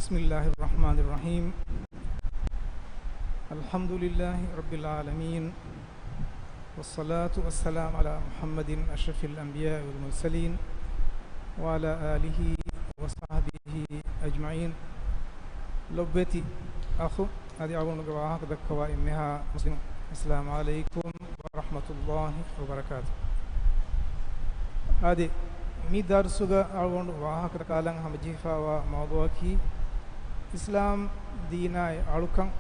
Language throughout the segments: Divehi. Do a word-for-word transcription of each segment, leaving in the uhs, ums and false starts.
بسم الله الرحمن الرحيم. الحمد لله رب العالمين، والصلاة والسلام على محمد أشرف الأنبياء والمرسلين، وعلى آله وصحبه أجمعين. ލޮބުވެތި އަޚު، އަދި އަޅުގަނޑުގެ ވާހަކަ ދައްކަވާ އެންމެހާ މުސްލިމު، السلام عليكم ورحمة الله وبركاته. އަދި މި ދަރުސުގަ އަޅުގަނޑު ވާހަކަ ދައްކާލަން ހަމަޖެހިފައިވާ މައުޟޫޢަކީ، އިސްލާމް ދީނާއި އަޅުކަން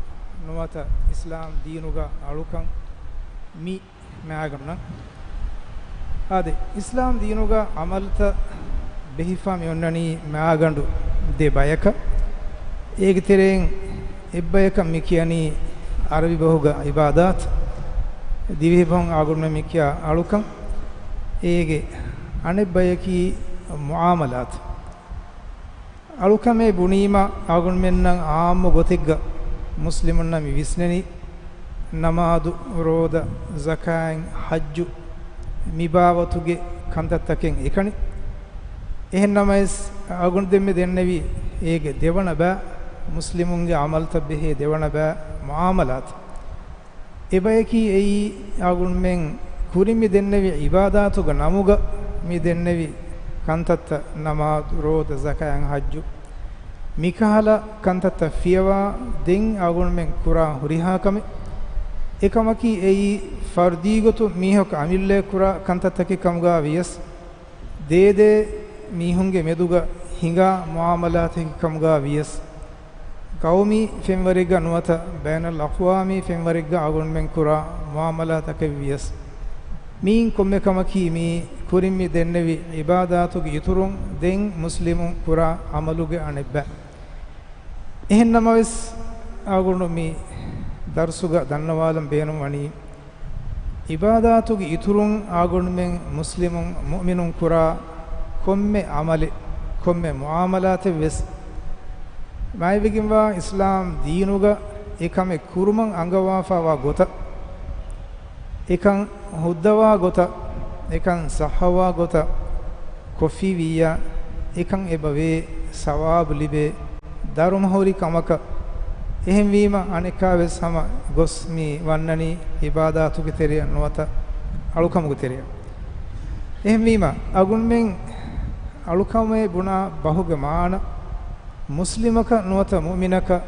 ނުވަތަ އިސްލާމް ދީނުގަ އަޅުކަން މި މާގަނޑުން. އާދެ، އިސްލާމް ދީނުގަ ޢަމަލުތައް ބެހިފާ މި އޮންނަނީ މާގަނޑު ދެ ބަޔަކަށް. އޭގެ ތެރެއިން އެއްބަޔަކަށް މި ކިޔަނީ ޢަރަބި ބަހުގަ ޢިބާދާތު، ދިވެހިބަހުން އަޅުގަނޑުމެން މި ކިޔާ އަޅުކަން. އޭގެ އަނެއް ބަޔަކީ މުޢާމަލާތު. އަޅުކަމޭ ބުނީމަ އަޅުގަނޑުމެންނަށް ޢާއްމު ގޮތެއްގަ މުސްލިމުންނަށް މި ވިސްނެނީ، ނަމާދު، ރޯދަ، ޒަކާތް، ޙައްޖު، މި ބާވަތުގެ ކަންތައްތަކެއް އެކަނި. އެހެންނަމަވެސް، އަޅުގަނޑު ދެންމެ ދެންނެވި އޭގެ ދެވަނަ ބައި، މުސްލިމުންގެ ޢަމަލުތައް ބެހޭ ދެވަނަ ބައި މުޢާމަލާތު. އެބަޔަކީ އެއީ، އަޅުގަނޑުމެން ކުރިން މި ދެންނެވި ޢިބާދާތުގެ ނަމުގަ މި ދެންނެވި ކަންތައްތައް، ނަމާދު، ރޯދަ، ޒަކާތް، ޙައްޖު، މިކަހަލަ ކަންތައްތައް ފިޔަވާ ދެން އަޅުގަނޑުމެން ކުރާ ހުރިހާ ކަމެއް. އެކަމަކީ އެއީ ފަރުދީގޮތުން މީހަކު އަމިއްލައަށް ކުރާ ކަންތައްތަކެއް ކަމުގަ ވިޔަސް، ދޭދޭ މީހުންގެ މެދުގަ ހިނގާ މުޢާމަލާތެއް ކަމުގަ ވިޔަސް، ޤައުމީ ފެންވަރެއްގަ ނުވަތަ ބައިނަލްއަޤްވާމީ ފެންވަރެއްގަ އަޅުގަނޑުމެން ކުރާ މުޢާމަލާތަކެއް ވިޔަސް، މިއިން ކޮންމެ ކަމަކީ މީ ކުރިން މި ދެންނެވި ޢިބާދާތުގެ އިތުރުން ދެން މުސްލިމުން ކުރާ ޢަމަލުގެ އަނެއްބައި. އެހެންނަމަވެސް، އަޅުގަނޑު މި ދަރުސުގަ ދަންނަވާލަން ބޭނުންވަނީ، ޢިބާދާތުގެ އިތުރުން އަޅުގަނޑުމެން މުސްލިމުން މުއުމިނުން ކުރާ ކޮންމެ ޢަމަލެއް، ކޮންމެ މުޢާމަލާތެއް ވެސް، މާތްވެގެންވާ އިސްލާމް ދީނުގަ އެ ކަމެއް ކުރުމަށް އަންގަވާފައިވާ ގޮތަށް، އެކަން ހުއްދަވާ ގޮތަށް، އެކަން ޞައްޙަވާ ގޮތަށް ކޮށްފީވިއްޔާ، އެކަން އެބަވޭ، ސަވާބު ލިބޭ، ދަރުމަ ހުރި ކަމަކަށް. އެހެންވީމަ، އަނެއްކާވެސް ހަމަ ގޮސް މި ވަންނަނީ ޢިބާދާތުގެ ތެރެއަށް ނުވަތަ އަޅުކަމުގެ ތެރެއަށް. އެހެންވީމަ، އަޅުގަނޑުމެން އަޅުކަމޭ ބުނާ ބަހުގެ މާނަ، މުސްލިމަކަށް ނުވަތަ މުއުމިނަކަށް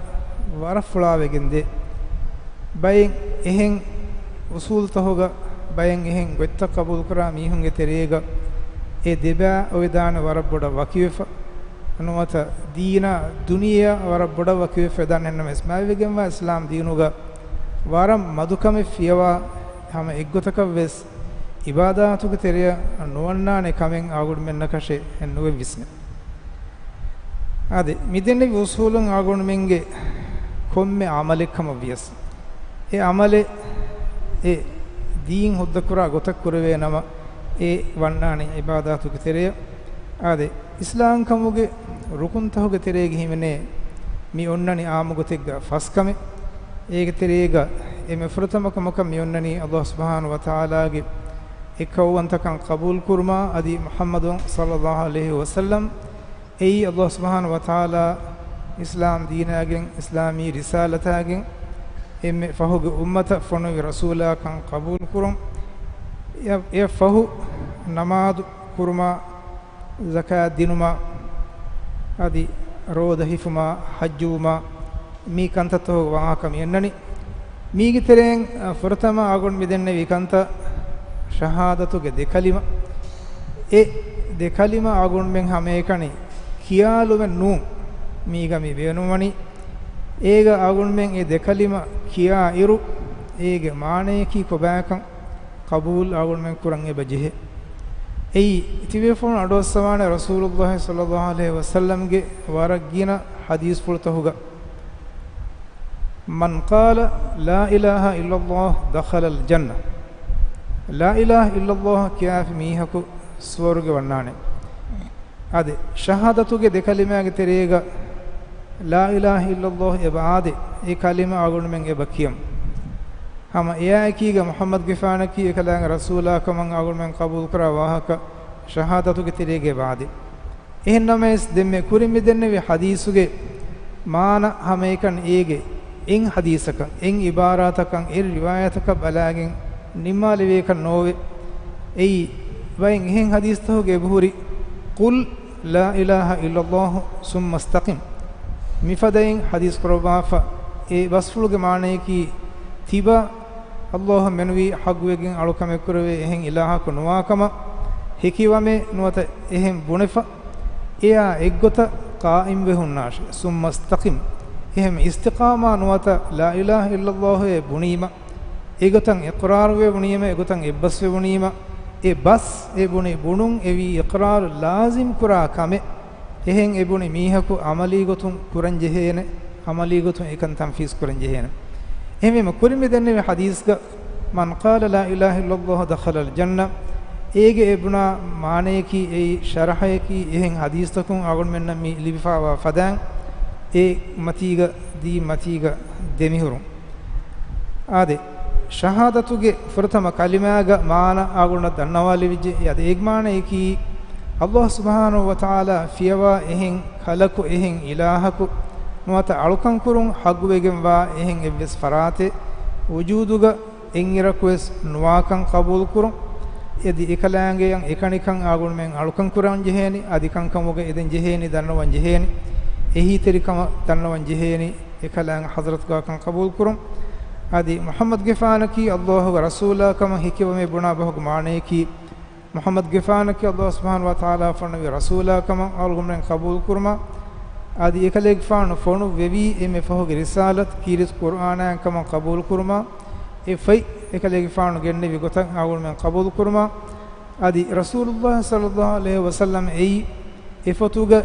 ވަރަށް ފުޅާވެގެން ދޭ. ބައެއް އެހެން އުޞޫލުތަކުގަ، ބައެއް އެހެން ގޮތްތައް ޤަބޫލުކުރާ މީހުންގެ ތެރޭގަ އެ ދެބައި އޮވެދާނެ ވަރަށް ބޮޑަށް ވަކިވެފަ، ނުވަތަ ދީނާ ދުނިޔެއާ ވަރަށް ބޮޑަށް ވަކިވެފަ ވެދާނެ. އެހެންނަމަވެސް، މާތްވެގެންވާ އިސްލާމް ދީނުގަ ވަރަށް މަދުކަމެއް ފިޔަވާ ހަމަ އެއްގޮތަކަށް ވެސް ޢިބާދާތުގެ ތެރެއަށް ނުވަންނާނެ ކަމެއް އަޅުގަނޑުމެންނަކަށެއް ނުވެ ވިސްނޭ. އާދެ، މިދެންނެވި އުޞޫލުން އަޅުގަނޑުމެންގެ ކޮންމެ ޢަމަލެއް ކަމަށް ވިޔަސް، އެ ޢަމަލެއް އެ ދީން ހުއްދަކުރާ ގޮތަށް ކުރެވޭ ނަމަ، އެ ވަންނާނެ ޢިބާދާތުގެ ތެރެއަށް. އާދެ، އިސްލާމް ކަމުގެ ރުކުންތަކުގެ ތެރޭގަ ހިމެނޭ މި އޮންނަނީ ޢާއްމު ގޮތެއްގަ ފަސް ކަމެއް. އޭގެ ތެރޭގަ އެންމެ ފުރަތަމަ ކަމަކަށް މި އޮންނަނީ އަލްލާހު ސުބްޙާނަހު ވަތަޢާލާގެ އެއްކައުވަންތަކަން ޤަބޫލު ކުރުމާ، އަދި މުޙައްމަދު ޞައްލައްލާހު ޢަލައިހި ވަސައްލަމް އެއީ އަލްލާހު ސުބްޙާނަހު ވަތަޢާލާ އިސްލާމް ދީނާގެން، އިސްލާމީ ރިސާލަތާގެން އެންމެ ފަހުގެ އުއްމަތަށް ފޮނުވި ރަސޫލާކަން ޤަބޫލު ކުރުން. އެ، އެ ފަހު ނަމާދު ކުރުމާ، ޒަކާތް ދިނުމާ، އަދި ރޯދަ ހިފުމާ، ޙައްޖުވުމާ، މި ކަންތައްތަކުގެ ވާހަކަ މި އަންނަނީ. މީގެ ތެރެއިން، އަ، ފުރަތަމަ އަޅުގަނޑު މި ދެންނެވި ކަންތައް ޝަހާދަތުގެ ދެ ކަލިމަ. އެ ދެ ކަލިމަ އަޅުގަނޑުމެން ހަމައެކަނި ކިޔާލުމެއް ނޫން މީގަ މި ބޭނުންވަނީ. އޭގަ އަޅުގަނޑުމެން އެ ދެ ކަލިމަ ކިޔާ އިރު، އޭގެ މާނަޔަކީ ކޮބާކަން ޤަބޫލު އަޅުގަނޑުމެން ކުރަން އެބަ ޖެހޭ. އެއީ، ތިބޭފުޅުން އަޑުއައްސަވާނެ ރަސޫލުއްލާހި ޞައްލައްލާހު ޢަލައިހި ވަސައްލަމްގެ ވަރަށް ގިނަ ޙަދީޘްފުޅުތަކުގަ، من قال لا إله إلا الله دخل الجنة. ލާ އިލާހަ އިއްލައްލާހު ކިޔާފި މީހަކު ސުވަރުގެ ވަންނާނެ. އާދެ، ޝަހާދަތުގެ ދެ ކަލިމާގެ ތެރޭގަ ލާ އިލާހަ އިއްލައްލާހު އެބަ އާދޭ، އެ ކަލިމަ އަޅުގަނޑުމެން އެބަ ކިޔަމު. ހަމަ އެއާއެކީގަ މުޙައްމަދުގެފާނަކީ އެކަލާނގެ ރަސޫލާ ކަމަށް އަޅުގަނޑުމެން ޤަބޫލުކުރާ ވާހަކަ ޝަހާދަތުގެ ތެރޭގަ އެބަ އާދޭ. އެހެން ނަމަވެސް، ދެންމެ ކުރިން މި ދެންނެވި ޙަދީޘުގެ މާނަ ހަމައެކަނި އޭގެ އެއް ޙަދީޘަކަށް، އެއް ޢިބާރާތަކަށް، އެއް ރިވާޔަތަކަށް ބަލާގެން ނިންމާލެވޭކަށް ނޯވޭ. އެއީ ބައެއް އެހެން ޙަދީޘްތަކުގެ އެބަހުރި، "قل لا إله إلا الله ثم استقم." މިފަދައިން ޙަދީޘް ކުރައްވާފަ، އެ ބަސްފުޅުގެ މާނަޔަކީ، ތިބާ ﷲ އަށް މެނުވީ ޙައްޤުވެގެން އަޅުކަމެއް ކުރެވޭ އެހެން އިލާހަކު ނުވާކަމަށް، ހެކިވަމޭ ނުވަތަ އެހެން ބުނެފަ، އެއާ އެއްގޮތަށް ޤާއިމްވެ ހުންނާށޭ. ثم استقم. އެހެން އިސްތިޤާމާ ނުވަތަ لا إله إلا الله އޭ ބުނީމަ، އެގޮތަށް އިޤްރާރުވެ ބުނީމަ، އެގޮތަށް އެއްބަސްވެ ބުނީމަ، އެ ބަސް، އެ ބުނި ބުނުން އެވީ އިޤްރާރު ލާޒިމް ކުރާ ކަމެއް. އެހެން އެ ބުނި މީހަކު ޢަމަލީ ގޮތުން ކުރަން ޖެހޭނެ، ޢަމަލީ ގޮތުން އެކަން ތަންފީޒް ކުރަން ޖެހޭނެ. އެހެންވީމަ، ކުރިން މި ދެންނެވި ޙަދީޘްގަ، "من قال لا إله إلا الله دخل الجنة." އޭގެ އެ ބުނާ މާނަޔަކީ، އެއީ ޝަރަޙަޔަކީ، އެހެން ޙަދީޘްތަކުން އަޅުގަނޑުމެންނަށް މި ލިބިފާވާ ފަދައިން އެ މަތީގަ، ދީން މަތީގަ ދެމިހުރުން. އާދެ، ޝަހާދަތުގެ ފުރަތަމަ ކަލިމާގަ މާނަ އަޅުގަނޑަށް ދަންނަވާލެވިއްޖެ. އަދި އޭގެ މާނަޔަކީ، ﷲ ސުބްޙާނަހޫ ވަތަޢާލާ ފިޔަވާ އެހެން ކަލަކު، އެހެން އިލާހަކު ނުވަތަ އަޅުކަން ކުރުން ޙައްޤުވެގެންވާ އެހެން އެއްވެސް ފަރާތެއް ވުޖޫދުގަ އެއްއިރަކުވެސް ނުވާކަން ޤަބޫލުކުރުން. އަދި އެކަލާނގެއަށް އެކަނިކަން އަޅުގަނޑުމެން އަޅުކަން ކުރަން ޖެހޭނީ، އަދި ކަންކަމުގަ އެދެން ޖެހޭނީ، ދަންނަވަން ޖެހޭނީ، އެހީތެރިކަމަށް ދަންނަވަން ޖެހޭނީ، އެކަލާނގެ ޙަޟްރަތުގާކަން ޤަބޫލުކުރުން. އަދި މުޙައްމަދުގެފާނަކީ ﷲގެ ރަސޫލާ ކަމަށް ހެކިވަމޭ ބުނާ ބަހުގެ މާނަޔަކީ، މުޙައްމަދުގެފާނަކީ ﷲ ސުބްޙާނަހޫ ވަތަޢާލާ ފޮނުވި ރަސޫލާ ކަމަށް އަޅުގަނޑުމެން ޤަބޫލުކުރުމާ، އަދި އެކަލޭގެފާނު ފޮނުއްވެވީ އެންމެ ފަހުގެ ރިސާލަތު ކީރިތި ޤުރްއާނާއިން ކަމަށް ޤަބޫލުކުރުމާ، އެ ފޮތް އެކަލޭގެފާނު ގެންނެވި ގޮތަށް އަޅުގަނޑުމެން ޤަބޫލުކުރުމާ، އަދި ރަސޫލުﷲ ޞައްލަﷲ ޢަލައިހި ވަސައްލަމް އެއީ އެ ފޮތުގެ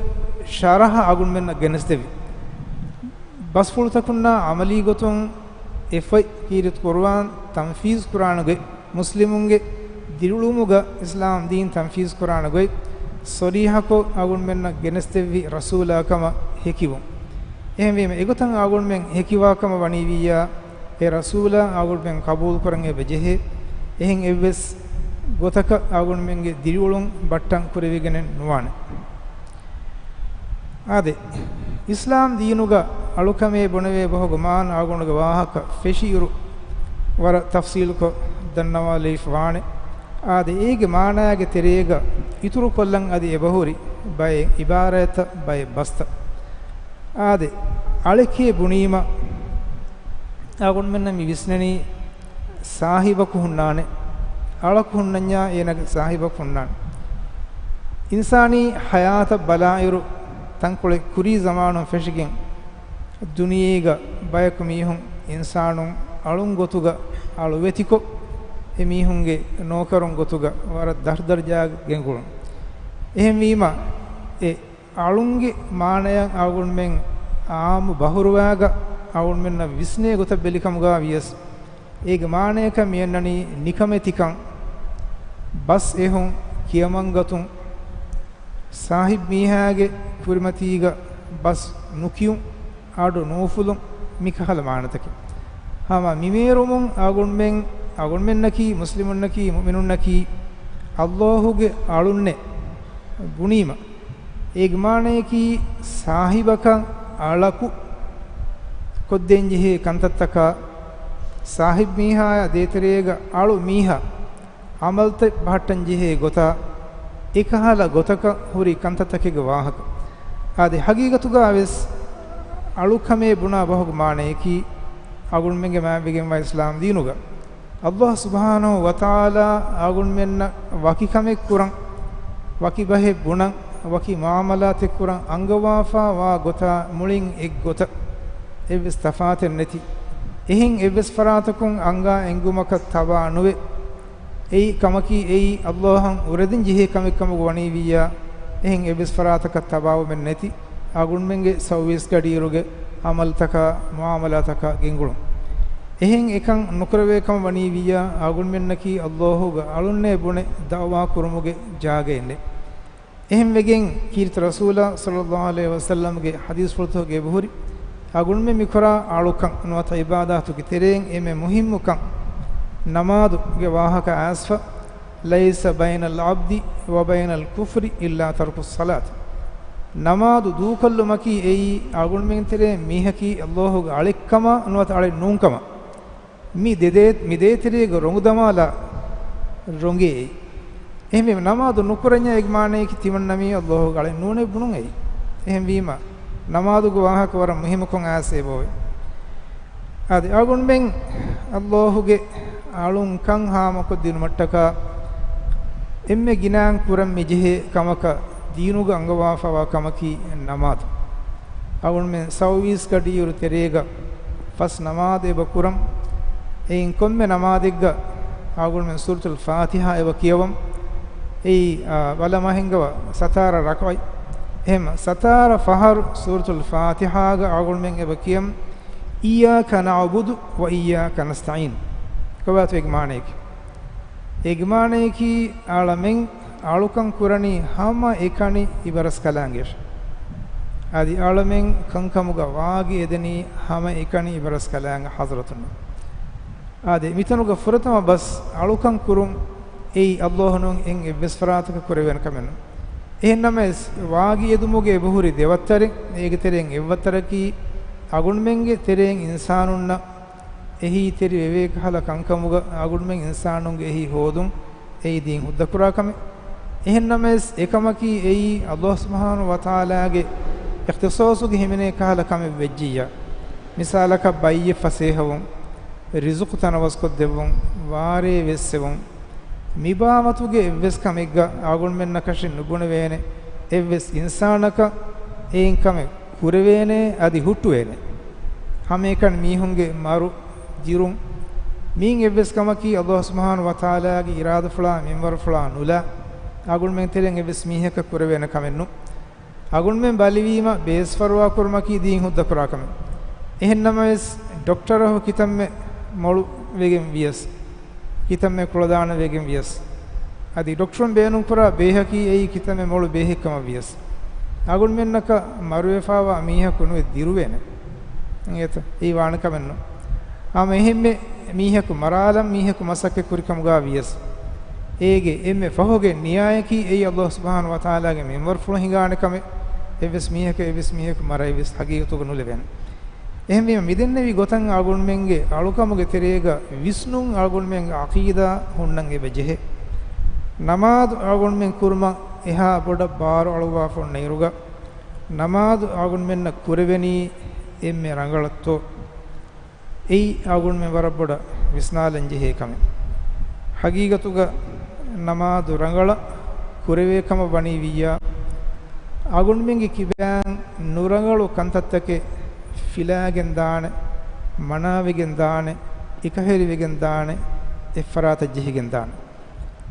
ޝަރަޙަ އަޅުގަނޑުމެންނަށް ގެނެސްދެއްވި. ބަސްފުޅުތަކުންނާ ޢަމަލީ ގޮތުން އެ ފޮތް ކީރިތި ޤުރްއާން ތަންފީޒު ކުރާނެ ގޮތް، މުސްލިމުންގެ ދިރިއުޅުމުގަ އިސްލާމް ދީން ތަންފީޒު ކުރާނެ ގޮތް، ޞަރީޙަކޮށް އަޅުގަނޑުމެންނަށް ގެނެސްދެއްވި ރަސޫލާ ކަމަށް ހެކިވުން. އެހެންވީމަ، އެގޮތަށް އަޅުގަނޑުމެން ހެކިވާ ކަމަށް ވަނީވިއްޔާ، އެ ރަސޫލާ އަޅުގަނޑުމެން ޤަބޫލުކުރަން އެބަ ޖެހޭ. އެހެން އެއްވެސް ގޮތަކަށް އަޅުގަނޑުމެންގެ ދިރިއުޅުން ބައްޓަން ކުރެވިގެނެއް ނުވާނެ. އާދެ، އިސްލާމް ދީނުގަ އަޅުކަމޭ ބުނެވޭ ބަހުގެ މާނަ އަޅުގަނޑުގެ ވާހަކަ ފެށިއިރު ވަރަށް ތަފްސީލުކޮށް ދަންނަވާލެވިފަ ވާނެ. އާދެ، އޭގެ މާނައިގެ ތެރޭގަ އިތުރުކޮށްލަން އަދި އެބަހުރި ބައެއް ޢިބާރާތްތައް، ބައެއް ބަސްތައް. އާދެ، އަޅެކޭ ބުނީމަ، އަޅުގަނޑުމެންނަށް މި ވިސްނެނީ ސާހިބަކު ހުންނާނެ، އަޅަކު ހުންނަންޏާ އޭނާގެ ސާހިބަކު ހުންނާނެ. އިންސާނީ ޙަޔާތަށް ބަލާއިރު، ތަންކޮޅެއް ކުރީ ޒަމާނުން ފެށިގެން، ދުނިޔޭގަ ބަޔަކު މީހުން އިންސާނުން އަޅުން ގޮތުގަ އަޅުވެތިކޮށް، އެ މީހުންގެ ނޯކަރުން ގޮތުގަ ވަރަށް ދަށްދަރަޖާ ގެންގުޅުން. އެހެންވީމަ، އެ އަޅުންގެ މާނަޔަށް އަޅުގަނޑުމެން އާއްމު ބަހުރުވާގަ އަޅުގަނޑުމެންނަށް ވިސްނޭ ގޮތަށް ބެލިކަމުގަ ވިޔަސް، އޭގެ މާނަޔަކަށް މިއަންނަނީ ނިކަމެތިކަން، ބަސް އެހުން، ކިޔަމަންގަތުން، ސާހިބް މީހާގެ ކުރިމަތީގަ ބަސް ނުކިޔުން، އަޑު ނުއުފުލުން، މިކަހަލަ މާނަތަކެއް. ހަމަ މިމޭރުމުން އަޅުގަނޑުމެން، އަޅުގަނޑުމެންނަކީ، މުސްލިމުންނަކީ، މުއުމިނުންނަކީ، ﷲގެ އަޅުންނޭ ބުނީމަ، އޭގެ މާނަޔަކީ ސާހިބަކަށް އަޅަކު ކޮށްދޭންޖެހޭ ކަންތައްތަކާ، ސާހިބް މީހާޔާ ދޭތެރޭގަ އަޅު މީހާ ޢަމަލުތައް ބަހައްޓަންޖެހޭ ގޮތާ، އެކަހަލަ ގޮތަކަށް ހުރި ކަންތައްތަކެއްގެ ވާހަކަ. އާދެ، ހަގީގަތުގަ ވެސް އަޅުކަމޭ ބުނާ ބަހުގެ މާނަޔަކީ، އަޅުގަނޑުމެންގެ މާތްވެގެންވާ އިސްލާމް ދީނުގަ ﷲ ސުބްޙާނަހޫ ވަތަޢާލާ އަޅުގަނޑުމެންނަށް ވަކި ކަމެއް ކުރަން، ވަކި ބަހެއް ބުނަން، ވަކި މުޢާމަލާތެއް ކުރަން އަންގަވާފާ ވާ ގޮތާ މުޅިން އެއްގޮތަށް، އެއްވެސް ތަފާތެއް ނެތި. އެހެން އެއްވެސް ފަރާތަކުން އަންގާ އެންގުމަކަށް ތަބާ ނުވެ. އެއީ ކަމަކީ، އެއީ ﷲ އަށް އުރެދެން ޖެހޭ ކަމެއް ކަމުގަ ވަނީވިއްޔާ، އެހެން އެއްވެސް ފަރާތަކަށް ތަބާވުމެއް ނެތި. އަޅުގަނޑުމެންގެ ސައުވީސް ގަޑިއިރުގެ ޢަމަލުތަކާ، މުޢާމަލާތަކާ ގެންގުޅުން. އެހެން އެކަން ނުކުރެވޭ ކަމަށް ވަނީވިއްޔާ، އަޅުގަނޑުމެންނަކީ ﷲގެ އަޅުންނޭ ބުނެ ދަޢުވާ ކުރުމުގެ ޖާގައެއް ނެތް. އެހެންވެގެން ކީރިތި ރަސޫލާ ޞައްލަﷲ ޢަލައިހި ވަސައްލަމްގެ ޙަދީޘްފުޅުތަކުގެ އެބަހުރި، އަޅުގަނޑުމެން މިކުރާ އަޅުކަން ނުވަތަ ޢިބާދާތުގެ ތެރެއިން އެންމެ މުހިއްމު ކަން، ނަމާދުގެ ވާހަކަ އައިސްފަ، "ليس بين العبد وبين الكفر إلا ترك الصلاة." ނަމާދު ދޫކޮށްލުމަކީ އެއީ އަޅުގަނޑުމެން ތެރޭ މީހަކީ ﷲ ގެ އަޅެއްކަމާ ނުވަތަ އަޅެއް ނޫންކަމަށް މި ދެ، ދޭ، މި ދޭތެރޭގަ ރޮނގުދަމާލާ ރޮނގޭ އެއީ. އެހެންވީމަ ނަމާދު ނުކުރަންޏާ އޭގެ މާނައަކީ ތިމަންނަ މީ ﷲ ގެ އަޅެއް ނޫނޭ ބުނުން އެއީ. އެހެންވީމަ ނަމާދުގެ ވާހަކަ ވަރަށް މުހިއްމުކޮށް އައިސް އެބައޮވޭ. އާދެ، އަޅުގަނޑުމެން ﷲ ގެ އަޅުންކަން ހާމަކޮށްދިނުމަށްޓަކާ އެންމެ ގިނައިން ކުރަން މިޖެހޭ ކަމަކަށް ދީނުގަ އަންގަވާފަވާ ކަމަކީ ނަމާދު. އަޅުގަނޑުމެން ސައުވީސް ގަޑިއިރު ތެރޭގަ ފަސް ނަމާދު އެބަ ކުރަން. އެއިން ކޮންމެ ނަމާދެއްގަ އަޅުގަނޑުމެން ސޫރަތުލް ފާތިޙާ އެބަ ކިޔަވަން. އެއީ، އާ، ވަލަމާ ހިންގަވާ ސަތާރަ ރަކަޢަތް. އެހެންމަ ސަތާރަ ފަހަރު ސޫރަތުލް ފާތިޙާގަ އަޅުގަނޑުމެން އެބަ ކިޔަން، "إياك نعبد وإياك نستعين." ކޮބާތޯ އޭގެ މާނައަކީ؟ އޭގެ މާނައަކީ އަޅަމެން އަޅުކަން ކުރަނީ ހަމައެކަނި އިބަރަސްކަލާނގެއަށް. އަދި އަޅަމެން ކަންކަމުގަ ވާގި އެދެނީ ހަމައެކަނި އިބަރަސްކަލާނގެ ޙަޟްރަތުން. އާދެ، މިތަނުގަ ފުރަތަމަ ބަސް އަޅުކަން ކުރުން އެއީ ﷲ ނޫން އެއްވެސް ފަރާތަކަށް ކުރެވޭނެ ކަމެއް ނޫން. އެހެންނަމަވެސް، ވާގި އެދުމުގެ އެބަހުރި ދެ ވައްތަރެއް، އޭގެ ތެރެއިން އެއްވައްތަރަކީ އަޅުގަނޑުމެންގެ ތެރެއިން އިންސާނުންނަށް އެހީތެރިވެވޭ ކަހަލަ ކަންކަމުގަ އަޅުގަނޑުމެން އިންސާނުންގެ އެހީ ހޯދުން އެއީ ދީން ހުއްދަކުރާ ކަމެއް. އެހެންނަމަވެސް، އެކަމަކީ އެއީ ﷲ ސުބްޙާނަހޫ ވަތަޢާލާގެ އިޚްތިޞާޞުގެ ހިމެނޭ ކަހަލަ ކަމެއް ވެއްޖިއްޔާ، މިސާލަކަށް ބައްޔެއް ފަސޭހަވުން، ރިޒުޤު ތަނަވަސްކޮށްދެއްވުން، ވާރޭ ވެއްސެވުން، މިބާވަތުގެ އެއްވެސް ކަމެއްގަ އަޅުގަނޑުމެންނަކަށެއް ނުބުނެވޭނެ، އެއްވެސް އިންސާނަކަށް އެއިން ކަމެއް ކުރެވޭނެ އަދި ހުއްޓުވޭނެ. ހަމައެކަނި މީހުންގެ މަރު، ދިރުން، މިއިން އެއްވެސް ކަމަކީ ﷲ ސުބްޙާނަހޫ ވަތަޢާލާގެ އިރާދަފުޅާ މިންވަރުފުޅާ ނުލާ، އަޅުގަނޑުމެން ތެރެއިން އެއްވެސް މީހަކަށް ކުރެވޭނެ ކަމެއް ނޫން. އަޅުގަނޑުމެން ބަލިވީމަ ބޭސްފަރުވާ ކުރުމަކީ ދީން ހުއްދަކުރާ ކަމެއް. އެހެންނަމަވެސް، ޑޮކްޓަރަހު ކިތަންމެ މޮޅު ވެގެން ވިޔަސް، ކިތަންމެ ކުޅަދާނަ ވެގެން ވިޔަސް، އަދި ޑޮކްޓަރުން ބޭނުންކުރާ ބޭހަކީ އެއީ ކިތަންމެ މޮޅު ބޭހެއްކަމަށް ވިޔަސް، އަޅުގަނޑުމެންނަކަށް މަރުވެފާވާ މީހަކު ނުވެ ދިރުވޭނެ. އެއީ ވާނެ ކަމެއް ނޫން. ހަމަ އެހެންމެ މީހަކު މަރާލަން މީހަކު މަސައްކަތް ކުރިކަމުގަ ވިޔަސް، އޭގެ އެންމެ ފަހުގެ ނިޔާޔަކީ އެއީ ﷲ ސުބްޙާނަހޫ ވަތަޢާލާގެ މިންވަރުފުޅު ހިނގާނެ ކަމެއް. އެއްވެސް މީހަކަށް އެއްވެސް މީހަކު މަރައިވެސް ހަގީގަތުގަ ނުލެވޭނެ. އެހެންވީމަ، މިދެންނެވި ގޮތަށް އަޅުގަނޑުމެންގެ އަޅުކަމުގެ ތެރޭގަ ވިސްނުން އަޅުގަނޑުމެންގެ ޢަޤީދާ ހުންނަން އެބަ ޖެހޭ. ނަމާދު އަޅުގަނޑުމެން ކުރުމަށް އެހާ ބޮޑަށް ބާރު އަޅުއްވާފަ އޮންނަ އިރުގަ، ނަމާދު އަޅުގަނޑުމެންނަށް ކުރެވެނީ އެންމެ ރަނގަޅަށްތޯ؟ އެއީ އަޅުގަނޑުމެން ވަރަށް ބޮޑަށް ވިސްނާލަން ޖެހޭ ކަމެއް. ހަގީގަތުގަ ނަމާދު ރަނގަޅަށް ކުރެވޭ ކަމަށް ވަނީ ވިއްޔާ، އަޅުގަނޑުމެންގެ ކިބައިން ނުރަނގަޅު ކަންތައްތަކެއް ފިލާގެން ދާނެ، މަނާވެގެން ދާނެ، އެކަހެރިވެގެން ދާނެ، އެއްފަރާތަށް ޖެހިގެން ދާނެ.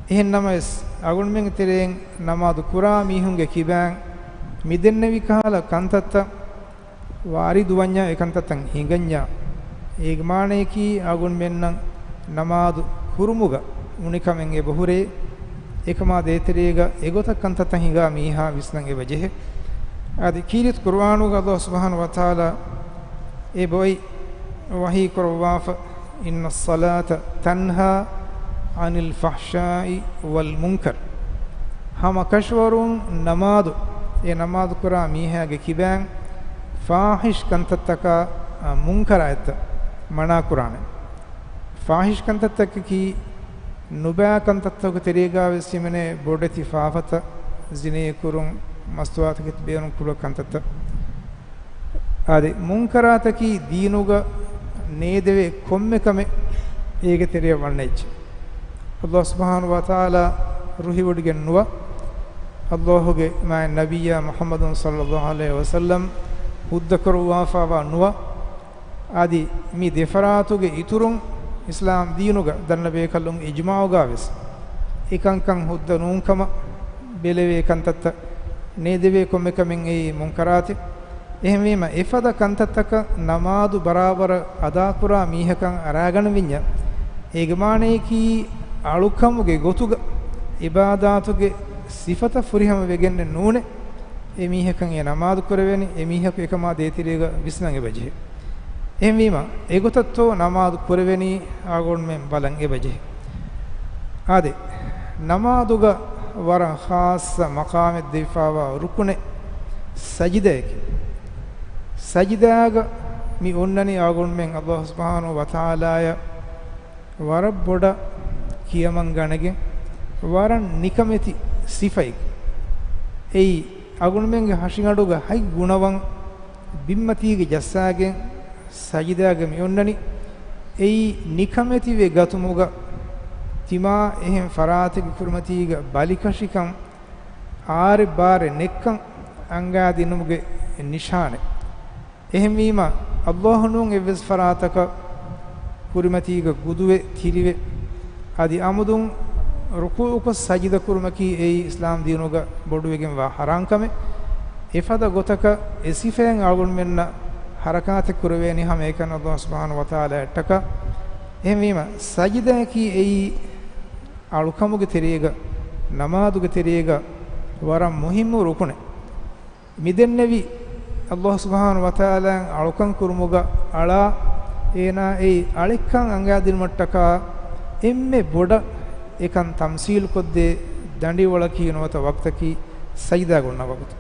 އެހެން ނަމަވެސް، އަޅުގަނޑުމެންގެ ތެރެއިން ނަމާދު ކުރާ މީހުންގެ ކިބައިން މިދެންނެވި ކަހަލަ ކަންތައްތައް ވާރިދުވަންޏާ، އެކަންތައްތައް ހިނގަންޏާ، އޭގެ މާނަޔަކީ އަޅުގަނޑުމެންނަށް ނަމާދު ކުރުމުގަ އުނިކަމެއް އެބަހުރޭ. އެކަމާ ދޭތެރޭގަ އެގޮތަށް ކަންތައްތައް ހިނގާ މީހާ ވިސްނަން އެބަޖެހޭ. އަދި ކީރިތި ޤުރުއާނުގަ ﷲ ސުބްޙާނަހޫ ވަތަޢާލާ އެބައޮތް ވަޙީ ކުރައްވާފަ، "إن الصلاة تنهى عن الفحشاء والمنكر." ހަމަ ކަށަވަރުން ނަމާދު، އެ ނަމާދު ކުރާ މީހާގެ ކިބައިން ފާޙިޝް ކަންތައްތަކާ، އާ، މުންކަރާތްތައް މަނާ ކުރާނެ. ފާޙިޝް ކަންތައްތަކަކީ ނުބައި ކަންތައްތަކުގެ ތެރޭގާވެސް ހިމެނޭ ބޮޑެތި ފާފަތައް، ޒިނޭ ކުރުން، މަސްތުވާތަކެތި ބޭނުން ކުޅަ ކަންތައްތައް. އަދި މުންކަރާތަކީ ދީނުގަ ނޭދެވޭ ކޮންމެ ކަމެއް އޭގެ ތެރެއަށް ވަންނަ އެއްޗެއް. ﷲ ސުބްޙާނަހޫ ވަތަޢާލާ ރުހިވޮޑިގެން ނުވާ، ﷲ ގެ މާތް ނަބިއްޔާ މުޙައްމަދު ޞައްލައްލާހު ޢަލައިހި ވަސައްލަމް ހުއްދަކުރައްވާފައިވާ ނުވާ، އަދި މި ދެފަރާތުގެ އިތުރުން އިސްލާމް ދީނުގަ ދަންނަ ބޭކަލުން އިޖްމާޢުގާވެސް އެކަންކަން ހުއްދަ ނޫންކަމަށް ބެލެވޭ ކަންތައްތައް، ނޭދެވޭ ކޮންމެ ކަމެއް އެއީ މުންކަރާތެއް. އެހެންވީމަ، އެފަދަ ކަންތައްތަކަށް ނަމާދު ބަރާބަރަށް އަދާކުރާ މީހަކަށް އަރާގަނެވިންޏާ، އޭގެ މާނަޔަކީ އަޅުކަމުގެ ގޮތުގަ އިބާދާތުގެ ސިފަތައް ފުރިހަމަ ވެގެންނެއް ނޫނޭ. އެ މީހަކަށް އެ ނަމާދު ކުރެވޭނީ، އެ މީހަކު އެކަމާ ދޭތެރޭގަ ވިސްނަން އެބަޖެހޭ. އެހެންވީމަ، އެގޮތަށްތޯ ނަމާދު ކުރެވެނީ އަޅުގަނޑުމެން ބަލަން އެބަޖެހޭ. އާދެ، ނަމާދުގަ ވަރަށް ޚާއްޞަ މަޤާމެއް ދެވިފައިވާ ރުކުނެއް، ސަޖިދައަކީ. ސަޖިދާގަ މި އޮންނަނީ އަޅުގަނޑުމެން އައްލާހު ސުބްޙާނަހު ވަތަޢާލާޔަށް ވަރަށް ބޮޑަށް ކިޔަމަން ގަނެގެން، ވަރަށް ނިކަމެތި ސިފައެއް. އެއީ އަޅުގަނޑުމެންގެ ހަށިގަނޑުގަ ހަތް ގުނަވަން ބިންމަތީގަ ޖައްސާގެން ސަޖިދާގަ މި އޮންނަނީ. އެއީ ނިކަމެތިވެ ގަތުމުގަ ތިމާ އެހެން ފަރާތެއްގެ ކުރިމަތީގަ ބަލިކަށިކަން، އާރެއް ބާރެއް ނެއްކަން އަންގާދިނުމުގެ ނިޝާނެއް. އެހެންވީމަ، އައްލާހު ނޫން އެއްވެސް ފަރާތަކަށް ކުރިމަތީގަ ގުދުވެ، ތިރިވެ، އަދި އަމުދުން ރުކޫޢުކޮށް ސަޖިދަ ކުރުމަކީ އެއީ އިސްލާމް ދީނުގަ ބޮޑުވެގެންވާ ޙަރާން ކަމެއް. އެފަދަ ގޮތަކަށް އެ ސިފައިން އަޅުގަނޑުމެންނަށް ޙަރަކާތެއް ކުރެވޭނީ ހަމައެކަނި އައްލާހު ސުބްޙާނަހު ވަތަޢާލާއަށްޓަކާ. އެހެންވީމަ، ސަޖިދައަކީ އެއީ އަޅުކަމުގެ ތެރޭގަ، ނަމާދުގެ ތެރޭގަ ވަރަށް މުހިއްމު ރުކުނެއް. މިދެންނެވި އައްލާހު ސުބްޙާނަހު ވަތަޢާލާއަށް އަޅުކަން ކުރުމުގަ އަޅާ، އޭނާ އެއީ އަޅެއްކަން އަނގާދިނުމަށްޓަކާ އެންމެ ބޮޑަށް އެކަން ތަމްސީލުކޮށްދޭ ދަނޑިވަޅަކީ ނުވަތަ ވަގުތަކީ ސަޖިދާގަ އޮންނަ ވަގުތު.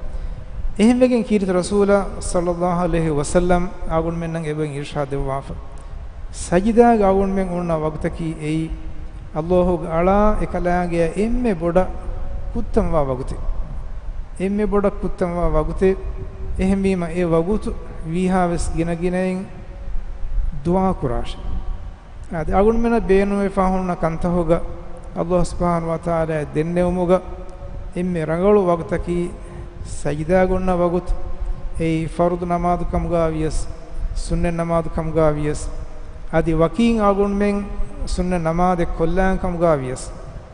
އެހެންވެގެން ކީރިތި ރަސޫލާ ޞައްލައްލާހު ޢަލައިހި ވަސައްލަމް އަޅުގަނޑުމެންނަށް އެބައިން އިރުޝާދު ދެއްވާފަ. ސަޖިދާގަ އަޅުގަނޑުމެން އޮންނަ ވަގުތަކީ އެއީ، އައްލާހުގެ އަޅާ އެކަލާނގެއަށް އެންމެ ބޮޑަށް ކުއްތަންވާ ވަގުތެއް. އެންމެ ބޮޑަށް ކުއްތަންވާ ވަގުތެއް. އެހެންވީމަ، އެ ވަގުތު ވީހާވެސް ގިނަގިނައިން ދުޢާ ކުރާށެ. އަދި އަޅުގަނޑުމެންނަށް ބޭނުންވެފާ ހުންނަ ކަންތަހުގަ އައްލާހު ސުބްޙާނަހު ވަތަޢާލާ ދެންނެވުމުގަ އެންމެ ރަނގަޅު ވަގުތަކީ ސަޖިދާގަ އޮންނަ ވަގުތު. އެއީ ފަރުޟު ނަމާދު ކަމުގަ ވިޔަސް، ސުންނަތް ނަމާދު ކަމުގަ ވިޔަސް، އަދި ވަކީން އަޅުގަނޑުމެން ސުންނަތް ނަމާދެއް ކޮށްލާން ކަމުގަ ވިޔަސް،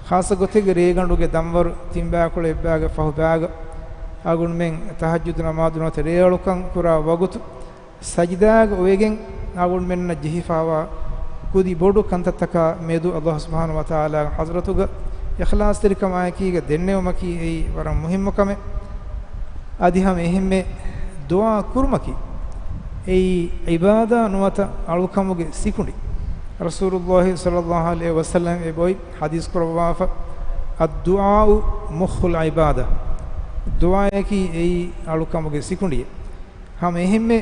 ޚާއްޞަ ގޮތެއްގެ ރޭގަނޑުގެ ދަންވަރު ތިން ބަޔަކުޅަ އެއްބައިގެ ފަހު ބަޔަކު އަޅުގަނޑުމެން ތަހައްޖުދު ނަމާދު ނުވަތަ ރޭއަޅުކަން ކުރާ ވަގުތު، ސަޖިދާގަ އޮވެގެން އަޅުގަނޑުމެންނަށް ޖެހިފައިވާ ކުދި ބޮޑު ކަންތައްތަކާ މެދު އައްލާހު ސުބްޙާނަހު ވަތަޢާލާގެ ޙަޟްރަތުގަ އިޚްލާޞްތެރިކަމާއެކީގަ ދެންނެވުމަކީ އެއީ ވަރަށް މުހިއްމު ކަމެއް. އަދި ހަމަ އެހެންމެ ދުޢާ ކުރުމަކީ އެއީ ޢިބާދާ ނުވަތަ އަޅުކަމުގެ ސިކުނޑި. ރަސޫލުއްލާހި ޞައްލައްލާހު ޢަލައިހި ވަސައްލަމް އެބައޮތް ޙަދީޘް ކުރައްވާފަ، "الدعاء مخ العبادة." ދުޢާއަކީ އެއީ އަޅުކަމުގެ ސިކުނޑިއެއް. ހަމަ އެހެންމެ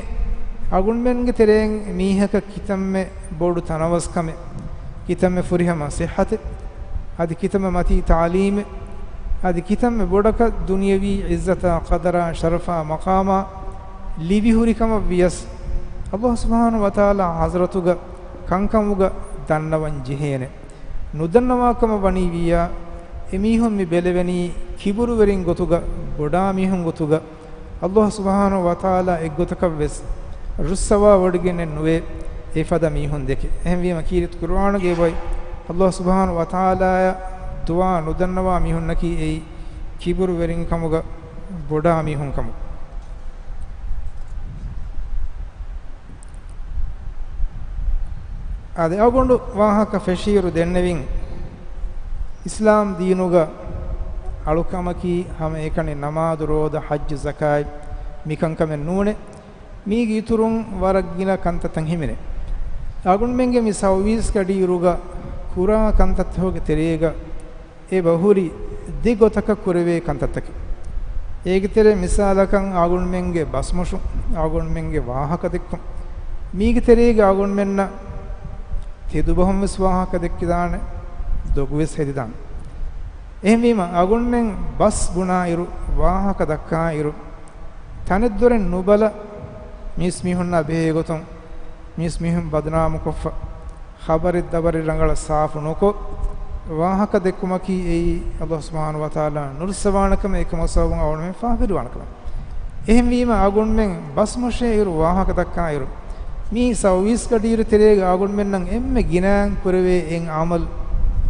އަޅުގަނޑުމެންގެ ތެރެއިން މީހަކަށް ކިތަންމެ ބޮޑު ތަނަވަސްކަމެއް، ކިތަންމެ ފުރިހަމަ ޞިއްޙަތެއް، އަދި ކިތަންމެ މަތީ ތަޢުލީމެއް، އަދި ކިތަންމެ ބޮޑަކަށް ދުނިޔަވީ ޢިއްޒަތާ، ޤަދަރާ، ޝަރަފާ، މަޤާމާ ލިބިހުރި ކަމަށް ވިޔަސް، އައްލާހު ސުބްޙާނަހު ވަތަޢާލާ ޙަޟްރަތުގަ ކަންކަމުގަ ދަންނަވަން ޖެހޭނެ. ނުދަންނަވާ ކަމަށް ވަނީ ވިއްޔާ، އެމީހުން މި ބެލެވެނީ ކިބުރުވެރިން ގޮތުގަ، ބޮޑާ މީހުން ގޮތުގަ، އައްލާހު ސުބްޙާނަހު ވަތަޢާލާ އެއްގޮތަކަށް ވެސް ރުއްސަވާވޮޑިގެންނެއް ނުވޭ އެފަދަ މީހުން ދެކެ. އެހެންވީމަ ކީރިތި ޤުރުއާނުގައި އެބައޮތް އައްލާހު ސުބްޙާނަހު ވަތަޢާލާއަށް ދުޢާ ނުދަންނަވާ މީހުންނަކީ އެއީ ކިބުރުވެރިން ކަމުގަ ބޮޑާ މީހުން ކަމުގަ. އާދެ، އަޅުގަނޑު ވާހަކަ ފެށިއިރު ދެންނެވިން، އިސްލާމް ދީނުގަ އަޅުކަމަކީ ހަމައެކަނި ނަމާދު، ރޯދަ، ޙައްޖު، ޒަކާތް މިކަންކަމެއް ނޫނޭ. މީގެ އިތުރުން ވަރަށް ގިނަ ކަންތައްތައް ހިމެނޭ. އަޅުގަނޑުމެންގެ މި ސައުވީސް ގަޑިއިރުގަ ކުރާ ކަންތައްތަކުގެ ތެރޭގަ އެބަ ހުރި ދެ ގޮތަކަށް ކުރެވޭ ކަންތައްތަކެއް. އޭގެ ތެރޭ މިސާލަކަށް އަޅުގަނޑުމެންގެ ބަސްމޮށުން، އަޅުގަނޑުމެންގެ ވާހަކަ ދެއްކުން. މީގެ ތެރޭގަ އަޅުގަނޑުމެންނަށް ތެދުބަހުން ވެސް ވާހަކަ ދެއްކިދާނެ، ދޮގު ވެސް ހެދިދާނެ. އެހެންވީމަ، އަޅުގަނޑުމެން ބަސް ބުނާއިރު، ވާހަކަ ދައްކާއިރު، ތަނެއްދޮރެއް ނުބަލަ، މީސްމީހުންނާ ބެހޭ ގޮތުން މީސްމީހުން ބަދުނާމުކޮށްފަ، ޚަބަރެއް ދަބަރެއް ރަނގަޅަށް ސާފު ނުކޮށް، ވާހަކަ ދެއްކުމަކީ އެއީ އައްލާހު ސުބްޙާނަހު ވަތަޢާލާ ނުރުއްސަވާނެ ކަމެއް، އެކަމަށް ސަބަބުން އަޅުގަނޑުމެން ފާފަ ފިލުވާނެ ކަމެއް. އެހެންވީމަ، އަޅުގަނޑުމެން ބަސް މޮށޭ އިރު، ވާހަކަ ދައްކާ އިރު، މީ ސައުވީސް ގަޑިއިރު ތެރޭގަ އަޅުގަނޑުމެންނަށް އެންމެ ގިނައިން ކުރެވޭ އެއް ޢަމަލު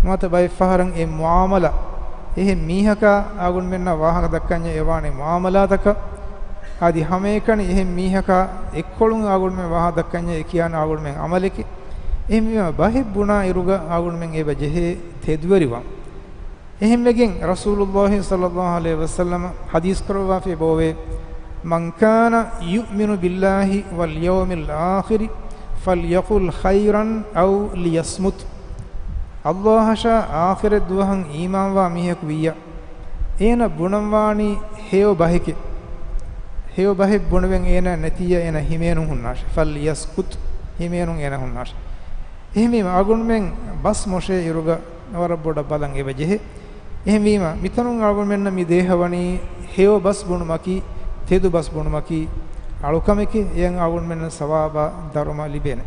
ނުވަތަ ބައެއް ފަހަރަށް އެއް މުޢާމަލާ، އެހެން މީހަކާ އަޅުގަނޑުމެންނަށް ވާހަކަ ދައްކަންޏާ އެވާނެ މުޢާމަލާތަކަށް، އަދި ހަމައެކަނި އެހެން މީހަކާ އެއްކޮޅުން އަޅުގަނޑުމެން ވާހަކަ ދައްކަންޏާ އެ ކިޔާނެ އަޅުގަނޑުމެން ޢަމަލެކޭ. އެހެންވީމަ، ބަހެއް ބުނާ އިރުގަ އަޅުގަނޑުމެން އެބަ ޖެހޭ ތެދުވެރިވާން. އެހެންވެގެން ރަސޫލުއްލާހި ޞައްލައްލާހު ޢަލައިހި ވަސައްލަމަ ޙަދީޘް ކުރައްވާފައި ބޯވޭ، "من كان يؤمن بالله واليوم الآخر فليقل خيرا أو ليصمت." އައްލާހަށާ އާޚިރަތް ދުވަހަށް އީމާންވާ މީހަކު ވިއްޔާ، އޭނަ ބުނަންވާނީ ހެޔޮ ބަހެކޭ. ހެޔޮ ބަހެއް ބުނެވެން އޭނާ ނެތިއްޔާ އޭނާ ހިމޭނުން ހުންނާށި. ފަލްޔަސްކުތް، ހިމޭނުން އޭނާ ހުންނާށި. އެހެންވީމަ އަޅުގަނޑުމެން ބަސް މޮށޭ އިރުގަ ވަރަށް ބޮޑަށް ބަލަން އެބަ ޖެހޭ. އެހެންވީމަ މިތަނުން އަޅުގަނޑުމެންނަށް މި ދޭހަވަނީ ހެޔޮ ބަސް ބުނުމަކީ، ތެދު ބަސް ބުނުމަކީ އަޅުކަމެކޭ. އެޔަށް އަޅުގަނޑުމެންނަށް ސަވާބާ ދަރުމަ ލިބޭނެ.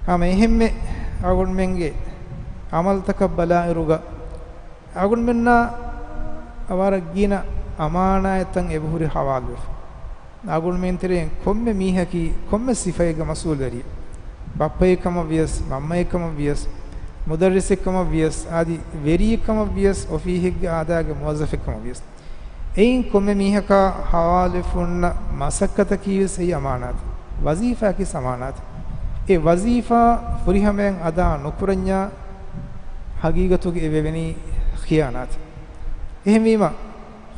ހަމަ އެހެންމެ އަޅުގަނޑުމެންގެ އަމަލުތަކަށް ބަލާއިރުގަ އަޅުގަނޑުމެންނާ ވަރަށް ގިނަ އަމާނާތްތައް އެބަހުރި ހަވާލުވެފަ. އަޅުގަނޑުމެން ތެރެއިން ކޮންމެ މީހަކީ ކޮންމެ ސިފައެއްގެ މަސްއޫލްވެރިއެއް. ބައްޕައެއް ކަމަށް ވިޔަސް، މަންމައެއް ކަމަށް ވިޔަސް، މުދައްރިސެއް ކަމަށް ވިޔަސް، އަދި ވެރިއެއް ކަމަށް ވިޔަސް، އޮފީހެއްގެ އާދައިގެ މުވައްޒަފެއް ކަމަށް ވިޔަސް. އެއިން ކޮންމެ މީހަކާ ހަވާލުވެފަ ހުންނަ މަސައްކަތަކީ ވެސް އެއީ އަމާނާތެއް. ވަޒީފާއަކީ ވެސް އަމާނާތެއް. އެ ވަޒީފާ ފުރިހަމައިން އަދާ ނުކުރަންޏާ ހަގީގަތުގަ އެ ވެވެނީ ޚިޔާނާތެއް. އެހެންވީމަ،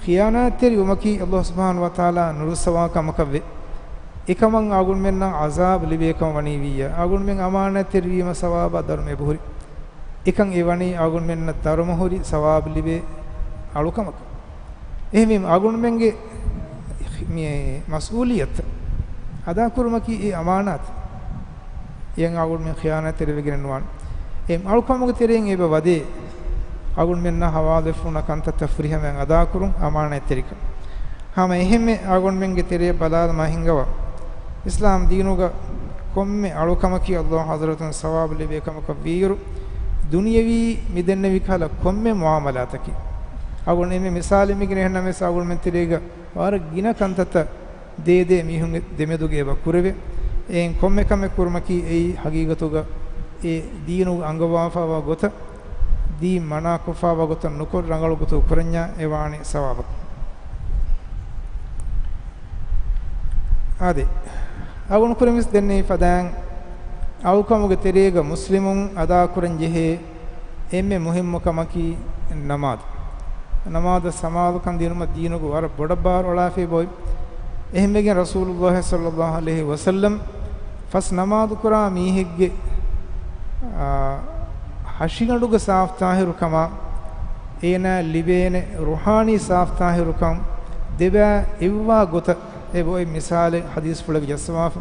ޚިޔާނާތްތެރިވުމަކީ ﷲ ސުބްޙާނަހޫ ވަތަޢާލާ ނުރުއްސަވާ ކަމަކަށްވެ، އެކަމަށް އަޅުގަނޑުމެންނަށް ޢަޒާބު ލިބޭ ކަމަށް ވަނީ ވިއްޔާ، އަޅުގަނޑުމެން އަމާނާތްތެރިވީމަ ސަވާބާ ދަރުމަ އެބަހުރި. އެކަން އެ ވަނީ އަޅުގަނޑުމެންނަށް ދަރުމަ ހުރި ސަވާބު ލިބޭ އަޅުކަމަކަށް. އެހެންވީމަ އަޅުގަނޑުމެންގެ މި މަސްއޫލިއްޔަތު އަދާކުރުމަކީ އެ އަމާނާތެއް. އެއަށް އަޅުގަނޑުމެން ޚިޔާނާތްތެރިވެގެނެއް ނުވާނެ. އެ އަޅުކަމުގެ ތެރެއިން އެބަ ވަދޭ އަޅުގަނޑުމެންނާ ހަވާލުވެފަ ހުންނަ ކަންތައްތައް ފުރިހަމައިން އަދާކުރުން އަމާނާތްތެރިކަން. ހަމަ އެހެންމެ އަޅުގަނޑުމެންގެ ތެރެއަށް ބަލާލަމާ ހިންގަވާ، އިސްލާމް ދީނުގަ ކޮންމެ އަޅުކަމަކީ ﷲ ޙަޟްރަތުން ސަވާބު ލިބޭ ކަމަކަށް ވީއިރު، ދުނިޔަވީ މިދެންނެވި ކަހަލަ ކޮންމެ މުޢާމަލާތަކީ، އަޅުގަނޑު އެންމެ މިސާލެއް މިގިނަ އެހެންނަމަވެސް އަޅުގަނޑުމެން ތެރޭގަ ވަރަށް ގިނަ ކަންތައްތައް ދޭދޭ މީހުންގެ ދެމެދުގަ އެބަ ކުރެވޭ. އެއިން ކޮންމެ ކަމެއް ކުރުމަކީ އެއީ ހަގީގަތުގަ އެ ދީނުގަ އަންގަވާފައިވާ ގޮތަށް، ދީން މަނާކޮށްފައިވާ ގޮތަށް ނުކޮށް، ރަނގަޅު ގޮތުގަ ކުރަންޏާ އެ ވާނެ ސަވާބަކަށް. އާދެ، އަޅުގަނޑު ކުރިން ވެސް ދެންނެވި ފަދައިން، އަޅުކަމުގެ ތެރޭގަ މުސްލިމުން އަދާކުރަން ޖެހޭ އެންމެ މުހިއްމު ކަމަކީ ނަމާދު. ނަމާދަށް ސަމާލުކަން ދިނުމަށް ދީނުގަ ވަރަށް ބޮޑަށް ބާރު އަޅާފައި އޮތް. އެހެންވެގެން ރަސޫލުﷲ ޞައްލަﷲ ޢަލައިހި ވަސައްލަމް ފަސް ނަމާދު ކުރާ މީހެއްގެ، އާ، ހަށިގަނޑުގެ ސާފުތާހިރުކަމާ އޭނާ ލިބޭނެ ރުޙާނީ ސާފުތާހިރުކަން ދެބައި އެއްވާ ގޮތަށް އެބައޮތް މިސާލެއް ޙަދީޘްފުޅެއްގަ ޖައްސަވާފަ.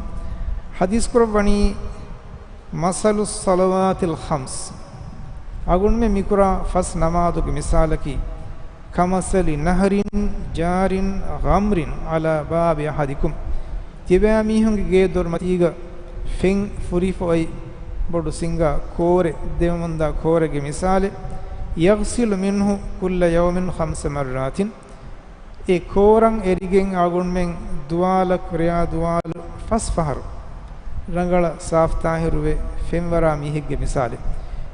ޙަދީޘް ކުރައްވަނީ، މަސަލު އައްޞަލަވާތިލް ޚަމްސް، އަޅުގަނޑުމެން މިކުރާ ފަސް ނަމާދުގެ މިސާލަކީ، ކަމަސަލި ނަހަރިން ޖާރިން ޣަމްރިން ޢަލާ ބާބި އަޙަދިކުމް، ތިބާ މީހުންގެ ގޭ ދޮރުމަތީގަ ފެން ފުރިފަ އޮތް ބޮޑު ސިނގާ ކޯރެއް، ދެމެމުންދާ ކޯރެއްގެ މިސާލެއް، ޔަޣްސިލު މިންހު ކުއްލަ ޔައުމިން ޚަމްސަ މައްރާތިން، އެ ކޯރަށް އެރިގެން އަޅުގަނޑުމެން ދުވާލަށް ކުރިޔާ ދުވާލު ފަސް ފަހަރު ރަނގަޅަށް ސާފުތާހިރުވެ ފެންވަރާ މީހެއްގެ މިސާލެއް.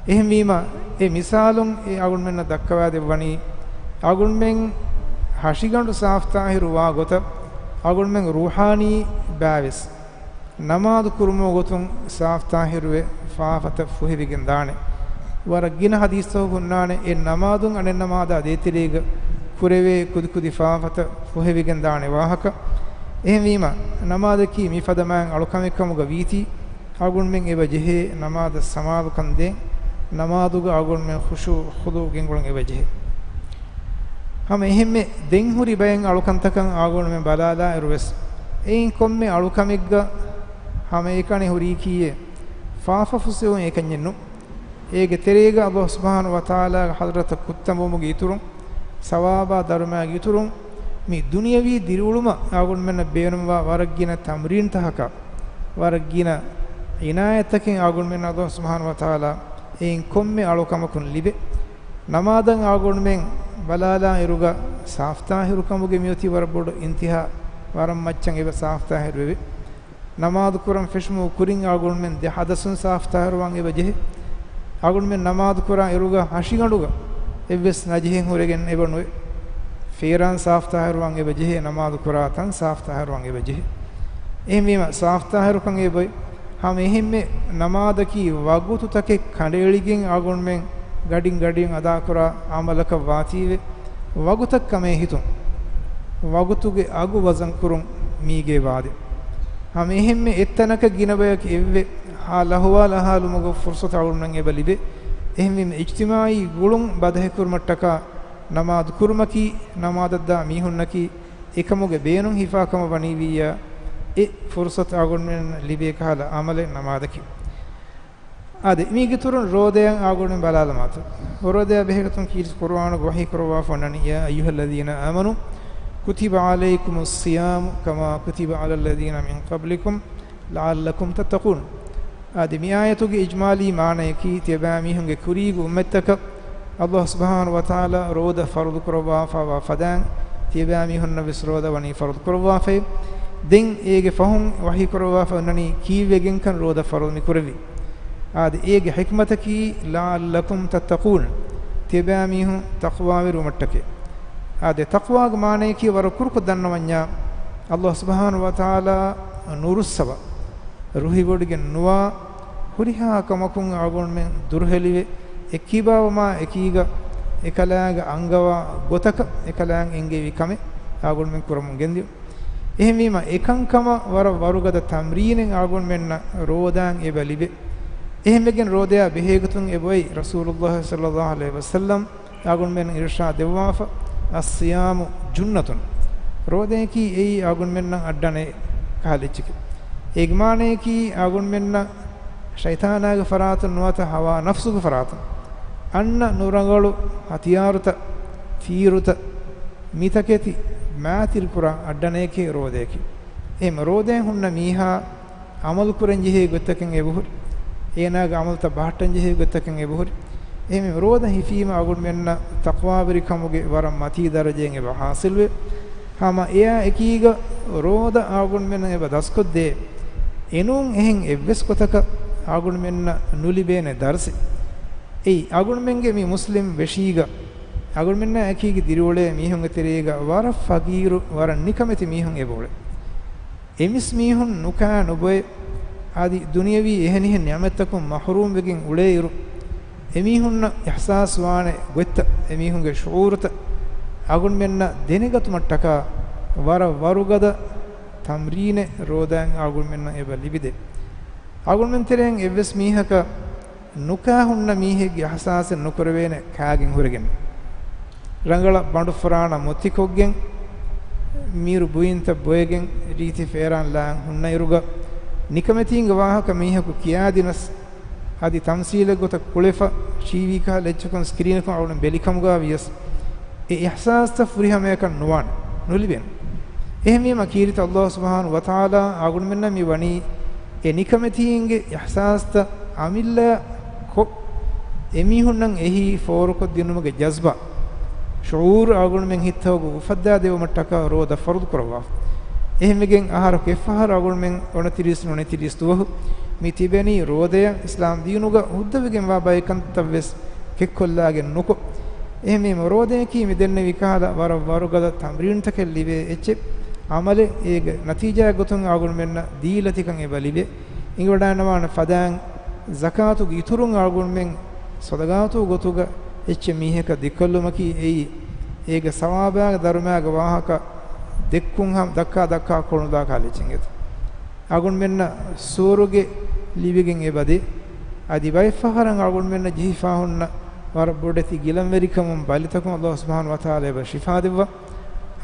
އެހެންވީމަ، އެ މިސާލުން އެ އަޅުގަނޑުމެންނަށް ދައްކަވާދެއްވަނީ، އަޅުގަނޑުމެން ހަށިގަނޑު ސާފުތާހިރު ވާ ގޮތަށް އަޅުގަނޑުމެން ރޫޙާނީ ބައިވެސް ނަމާދު ކުރުމުގެ ގޮތުން ސާފުތާހިރުވެ ފާފަތައް ފުހެވިގެން ދާނެ. ވަރަށް ގިނަ ޙަދީޘްތަކުގަ ހުންނާނެ އެއް ނަމާދުން އަނެއް ނަމާދާ ދޭތެރޭގަ ކުރެވޭ ކުދިކުދި ފާފަތައް ފުހެވިގެން ދާނެ ވާހަކަ. އެހެންވީމަ، ނަމާދަކީ މިފަދަ މާތް އަޅުކަމެއް ކަމުގަ ވީތީ، އަޅުގަނޑުމެން އެބަ ޖެހޭ ނަމާދަށް ސަމާލުކަން ދޭން، ނަމާދުގަ އަޅުގަނޑުމެން ޚުޝޫޢު ޚުޟޫޢު ގެންގުޅަން އެބަ ޖެހޭ. ހަމަ އެހެންމެ ދެން ހުރި ބައެއް އަޅުކަންތަކަށް އަޅުގަނޑުމެން ބަލާލާއިރު ވެސް، އެއިން ކޮންމެ އަޅުކަމެއްގަ ހަމައެކަނި ހުރީކީއެއް ފާފަ ފުސްއެވުން އެކަންޏެއް ނޫން. އޭގެ ތެރޭގަ ﷲ ސުބްޙާނަހޫ ވަތަޢާލާގެ ޙަޟްރަތަށް ކުއްތަންވުމުގެ އިތުރުން، ސަވާބާ ދަރުމައިގެ އިތުރުން، މި ދުނިޔަވީ ދިރިއުޅުމަށް އަޅުގަނޑުމެންނަށް ބޭނުންވާ ވަރަށް ގިނަ ތަމްރީންތަކަކާ، ވަރަށް ގިނަ އިނާޔަތްތަކެއް އަޅުގަނޑުމެންނަށް ﷲ ސުބްޙާނަހޫ ވަތަޢާލާ އެއިން ކޮންމެ އަޅުކަމަކުން ލިބޭ. ނަމާދަށް އަޅުގަނޑުމެން ބަލާލާ އިރުގަ ސާފުތާހިރުކަމުގެ މިއޮތީ ވަރަށް ބޮޑު އިންތިހާ، ވަރަށް މައްޗަށް އެބަ ސާފުތާހިރުވެވޭ. ނަމާދު ކުރަން ފެށުމުގެ ކުރިން އަޅުގަނޑުމެން ދެ ޙަދަސުން ސާފުތާހިރުވާން އެބަ ޖެހޭ. އަޅުގަނޑުމެން ނަމާދު ކުރާ އިރުގަ ހަށިގަނޑުގަ އެއްވެސް ނަޖިހެއް ހުރެގެން އެބަ ނުވޭ. ފޭރާން ސާފުތާހިރުވާން އެބަ ޖެހޭ، ނަމާދު ކުރާ ތަން ސާފުތާހިރުވާން އެބަ ޖެހޭ. އެހެންވީމަ، ސާފުތާހިރުކަން އެބައޮތް. ހަމަ އެހެންމެ ނަމާދަކީ ވަގުތުތަކެއް ކަނޑައެޅިގެން އަޅުގަނޑުމެން ގަޑިން ގަޑިއަށް އަދާކުރާ ޢަމަލަކަށް ވާތީވެ، ވަގުތަށް ކަމޭ ހިތުން، ވަގުތުގެ އަގު ވަޒަން ކުރުން މީގޭ ވާދެ. ހަމަ އެހެންމެ އެއްތަނަކަށް ގިނަ ބަޔަކު އެއްވެ، ހާލަ އަހުވާލު އަހާލުމުގެ ފުރުޞަތު އަޅުގަނޑުމެން އެބަ ލިބޭ. އެހެންވީމަ، އިޖްތިމާޢީ ގުޅުން ބަދަހިކުރުމަށްޓަކާ ނަމާދު ކުރުމަކީ، ނަމާދަށްދާ މީހުންނަކީ، އެކަމުގެ ބޭނުން ހިފާ ކަމަށް ވަނީވިއްޔާ، އެ ފުރުސަތު އަޅުގަނޑުމެން ލިބޭ ކަހަލަ އަމަލެއް ނަމާދަކީ. އާދެ، މީގެ އިތުރުން ރޯދަޔަށް އަޅުގަނޑުމެން ބަލާލަމާތު. ރޯދަޔާ ބެހޭގޮތުން ކީރިތި ޤުރުއާނުގަ ވަޙީ ކުރައްވާފަ އޮންނަނީ، يا أيها الذين آمنوا كتب عليكم الصيام كما كتب على الذين من قبلكم لعلكم تتقون. އާދެ، މި އާޔަތުގެ އިޖްމާލީ މާނަޔަކީ، ތިޔަބައިމީހުންގެ ކުރީގެ އުއްމަތްތަކަށް ﷲ ސުބްޙާނަހޫ ވަތަޢާލާ ރޯދަ ފަރުޟު ކުރައްވާފައިވާ ފަދައިން، ތިޔަބައިމީހުންނަށް ވެސް ރޯދަ ވަނީ ފަރުޟު ކުރައްވާފައި. ދެން އޭގެ ފަހުން ވަޙީ ކުރައްވާފަ އޮންނަނީ ކީއްވެގެންކަން ރޯދަ ފަރުޟު މި ކުރެއްވީ. އާދެ، އޭގެ ޙިކްމަތަކީ، لعلكم تتقون، ތިޔަބައިމީހުން ތަޤްވާވެރިވުމަށްޓަކައި. އާދެ، ތަޤްވާގެ މާނަޔަކީ ވަރަށް ކުރުކޮށް ދަންނަވަންޏާ، ﷲ ސުބްޙާނަހޫ ވަތަޢާލާ ނުރުއްސަވާ، ރުހިވޮޑިގެން ނުވާ، ހުރިހާ ކަމަކުން އަޅުގަނޑުމެން ދުރުހެލިވެ، އެއްކިބާވުމާ އެކީގަ އެކަލާނގެ އަންގަވާ ގޮތަކަށް އެކަލާނގެ އެންގެވި ކަމެއް އަޅުގަނޑުމެން ކުރަމުން ގެންދިޔުން. އެހެންވީމަ، އެކަންކަމަށް ވަރަށް ވަރުގަދަ ތަމްރީނެއް އަޅުގަނޑުމެންނަށް ރޯދާއިން އެބަ ލިބޭ. އެހެންވެގެން ރޯދަޔާ ބެހޭގޮތުން އެބައޮތް ރަސޫލުﷲ ޞައްލަﷲ ޢަލައިހި ވަސައްލަމް އަޅުގަނޑުމެން އިރުޝާދު ދެއްވާފަ، الصيام جنة. ރޯދަޔަކީ އެއީ އަޅުގަނޑުމެންނަށް އައްޑާނެ ކަހަލަ އެއްޗެކޭ. އޭގެ މާނަޔަކީ އަޅުގަނޑުމެންނަށް ޝައިޠާނާގެ ފަރާތުން ނުވަތަ ހަވާ ނަފްސުގެ ފަރާތުން އަންނަ ނުރަނގަޅު ހަތިޔާރުތައް، ތީރުތައް، މިތަކެތި މާތިރިކުރާ އައްޑާނެއެކޭ ރޯދަޔަކީ. އެހެން ރޯދައިން ހުންނަ މީހާ ޢަމަލު ކުރަން ޖެހޭ ގޮތްތަކެއް އެބަހުރި. އޭނާގެ ޢަމަލުތައް ބަހައްޓަން ޖެހޭ ގޮތްތަކެއް އެބަހުރި. އެހެންވެ، ރޯދަ ހިފީމަ އަޅުގަނޑުމެންނަށް ތަޤްވާވެރިކަމުގެ ވަރަށް މަތީ ދަރަޖައެއް އެބަ ޙާޞިލްވޭ. ހަމަ އެއާ އެކީގަ ރޯދަ އަޅުގަނޑުމެންނަށް އެބަ ދަސްކޮށްދޭ، އެނޫން އެހެން އެއްވެސް ގޮތަކަށް އަޅުގަނޑުމެންނަށް ނުލިބޭނެ ދަރުސެއް. އެއީ، އަޅުގަނޑުމެންގެ މި މުސްލިމް ވެށީގަ އަޅުގަނޑުމެންނާ އެކީގަ ދިރިއުޅޭ މީހުންގެ ތެރޭގަ ވަރަށް ފަގީރު، ވަރަށް ނިކަމެތި މީހުން އެބައުޅޭ. އެމީސްމީހުން ނުކާ ނުބޮއެ، އަދި ދުނިޔަވީ އެހެނިހެން ނިޢުމަތްތަކުން މަޙްރޫމްވެގެން އުޅޭއިރު، އެމީހުންނަށް އިޙްސާސްވާނެ ގޮތްތައް، އެމީހުންގެ ޝުޢޫރުތައް އަޅުގަނޑުމެންނަށް ދެނެގަތުމަށްޓަކާ ވަރަށް ވަރުގަދަ ތަމްރީނެއް ރޯދައިން އަޅުގަނޑުމެންނަށް އެބަ ލިބިދޭ. އަޅުގަނޑުމެން ތެރެއިން އެއްވެސް މީހަކަށް ނުކާ ހުންނަ މީހެއްގެ އިޙްސާސެއް ނުކުރެވޭނެ ކާގެން ހުރެގެން. ރަނގަޅަށް ބަނޑުފުރާނަ މޮތިކޮށްގެން، މީރު ބުއިންތައް ބޮއެގެން، ރީތި ފޭރާން ލާން ހުންނައިރުގަ، ނިކަމެތީންގެ ވާހަކަ މީހަކު ކިޔާދިނަސް، އަދި ތަމްސީލެއް ގޮތަށް ކުޅެފަ، ޓީވީ ކަހަލަ އެއްޗަކުން ސްކްރީނަކުން އަޅުގަނޑު ބެލި ކަމުގަ ވިޔަސް، އެ އިޙްސާސްތައް ފުރިހަމަޔަކަށް ނުވާނެ، ނުލިބޭނެ. އެހެންވީމަ، ކީރިތި ﷲ ސުބްޙާނަހޫ ވަތަޢާލާ އަޅުގަނޑުމެންނަށް މި ވަނީ އެ ނިކަމެތީންގެ އިޙްސާސްތައް އަމިއްލަ ކޮށް، އެމީހުންނަށް އެހީ ފޯރުކޮށްދިނުމުގެ ޖަޒްބާ، ޝުޢޫރު އަޅުގަނޑުމެން ހިތަށް އުފައްދާ ދެވުމަށްޓަކާ ރޯދަ ފަރުޟު ކުރައްވާފަ. އެހެންވެގެން އަހަރަކު އެއްފަހަރު އަޅުގަނޑުމެން އޮނަތިރީސް ނުވަނަތިރީސް ދުވަހު މި ތިބެނީ ރޯދަޔަށް. އިސްލާމް ދީނުގަ ހުއްދަވެގެންވާ ބައެއް ކަންތައްވެސް ކެއްކޮށްލާގެން ނުކޮށް. އެހެންވީމަ، ރޯދަޔަކީ މި ދެންނެވި ކަހަލަ ވަރަށް ވަރުގަދަ ތަމްރީނުތަކެއް ލިބޭ އެއްޗެއް. ޢަމަލެއް އޭގެ ނަތީޖާއެއް ގޮތުން އަޅުގަނޑުމެންނަށް ދީލަތިކަން އެބަ ލިބޭ. އެނގިވަޑައިންނަވާނެ ފަދައިން، ޒަކާތުގެ އިތުރުން އަޅުގަނޑުމެން ޞަދަޤާތު ގޮތުގަ އެއްޗެއް މީހަކަށް ދިއްކޮށްލުމަކީ އެއީ، އޭގެ ސަވާބާގެ ދަރުމައިގެ ވާހަކަ ދެއްކުން ހަމަ ދައްކާ ދައްކާ ކޮޅުންދާ ކަހަލަ އެއްޗެއް އެތަ. އަޅުގަނޑުމެންނަށް ސުވަރުގެ ލިބިގެން އެބަދޭ. އަދި ބައެއްފަހަރަށް އަޅުގަނޑުމެންނަށް ޖެހިފާ ހުންނަ ވަރަށް ބޮޑެތި ގިލަންވެރިކަމުން ބަލިތަކުން ﷲ ސުބްޙާނަހޫ ވަތަޢާލާ އެބަ ޝިފާ ދެއްވާ.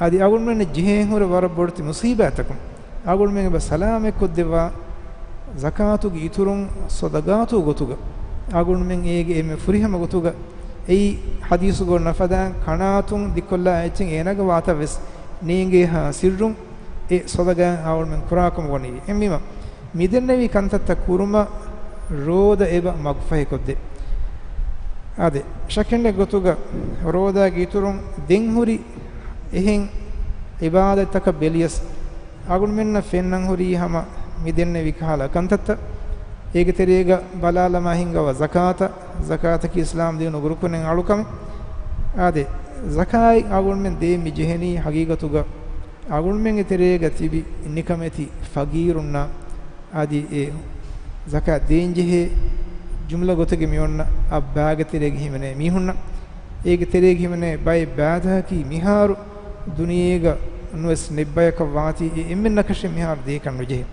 އަދި އަޅުގަނޑުމެންނަށް ޖެހޭން ހުރި ވަރަށް ބޮޑެތި މުޞީބާތަކުން އަޅުގަނޑުމެން އެބަ ސަލާމަތްކޮށްދެއްވާ. ޒަކާތުގެ އިތުރުން ޞަދަޤާތު ގޮތުގަ އަޅުގަނޑުމެން އޭގެ އެންމެ ފުރިހަމަ ގޮތުގަ، އެއީ ޙަދީޘުގަ އޮންނަ ފަދައިން ޤަނާޢަތުން ދިއްކޮށްލާ އެއްޗެއް އޭނާގެ ވާތަށް ވެސް ނޭނގޭހާ ސިއްރުން އެ ޞަދަޤާތް އަޅުގަނޑުމެން ކުރާކަމަށް ވަނީ. އެހެންވީމަ، މިދެންނެވި ކަންތައްތައް ކުރުމަށް ރޯދަ އެބަ މަގުފަހިކޮށްދޭ. އާދެ، ޝައްކެއްނެތް ގޮތުގަ ރޯދާގެ އިތުރުން ދެން ހުރި އެހެން ޢިބާދަތްތަކަށް ބެލިޔަސް، އަޅުގަނޑުމެންނަށް ފެންނަން ހުރީ ހަމަ މިދެންނެވި ކަހަލަ ކަންތައްތައް. އޭގެ ތެރޭގަ ބަލާލަމާ ހިންގަވާ ޒަކާތަށް، ޒަކާތަކީ އިސްލާމް ދީނުގެ ރުކުނެއް އަޅުކަމެއް. އާދެ، ޒަކާތް އަޅުގަނޑުމެން ދޭން މި ޖެހެނީ ޙަޤީޤަތުގަ އަޅުގަނޑުމެންގެ ތެރޭގަ ތިބި ނިކަމެތި ފަގީރުންނަށް. އަދި އެ ޒަކާތް ދޭންޖެހޭ ޖުމްލަ ގޮތެއްގެ މިއޮންނަ އަށް ބާގެ ތެރޭގަ ހިމެނޭ މީހުންނަށް، އޭގެ ތެރޭގަ ހިމެނޭ ބައެއް ބާދަހަކީ މިހާރު ދުނިޔޭގަ ނުވެސް ނެތް ބަޔަކަށް ވާތީ އެ އެންމެންނަކަށެއް މިހާރު ދޭކަށް ނުޖެހޭ.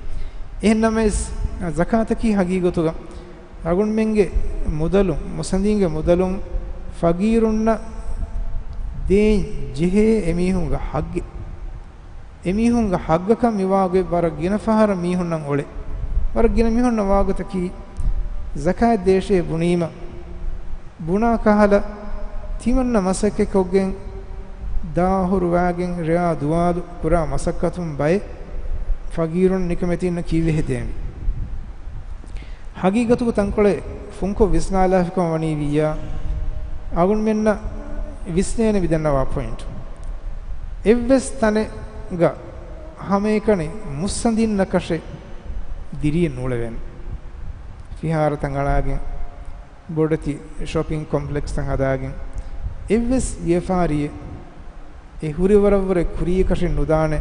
އެހެންނަމަވެސް، ޒަކާތަކީ ޙަޤީޤަތުގަ އަޅުގަނޑުމެންގެ މުދަލުން، މުއްސަނދީންގެ މުދަލުން ފަގީރުންނަށް ދޭން ޖެހޭ އެމީހުންގެ ޙައްޤެއް. އެމީހުންގެ ހައްގަކަށް މިވާގޮތް ވަރަށް ގިނަ ފަހަރަށް މީހުންނަށް އޮޅޭ. ވަރަށް ގިނަ މީހުންނަށް ވާގޮތަކީ، ޒަކާތް ދޭށޭ ބުނީމަ، ބުނާ ކަހަލަ ތިމަންނަ މަސައްކަތްކޮށްގެން، ދާ އަހުރު ވާގެން ރެއާ ދުވާލު ކުރާ މަސައްކަތުން ބައެއް ފަގީރުން ނިކަމެތީންނަށް ކީއްވެ ހެދޭނީ؟ ހަގީގަތުގަ ތަންކޮޅެއް ފުންކޮށް ވިސްނާލާފިކަމަށް ވަނީ ވިއްޔާ، އަޅުގަނޑުމެންނަށް ވިސްނޭނެ މިދެންނަވާ ޕޮއިންޓް. އެއްވެސް ތަނެއްގަ ހަމައެކަނި މުއްސަނދިންނަކަށެއް ދިރިއެއް ނޫޅެވޭނެ. ފިހާރަތައް އަޅާގެން، ބޮޑެތި ޝޮޕިން ކޮމްޕްލެކްސްތައް ހަދާގެން، އެއްވެސް ވިޔަފާރިއެއް އެ ހުރިވަރަށްވުރެ ކުރީއަކަށެއް ނުދާނެ.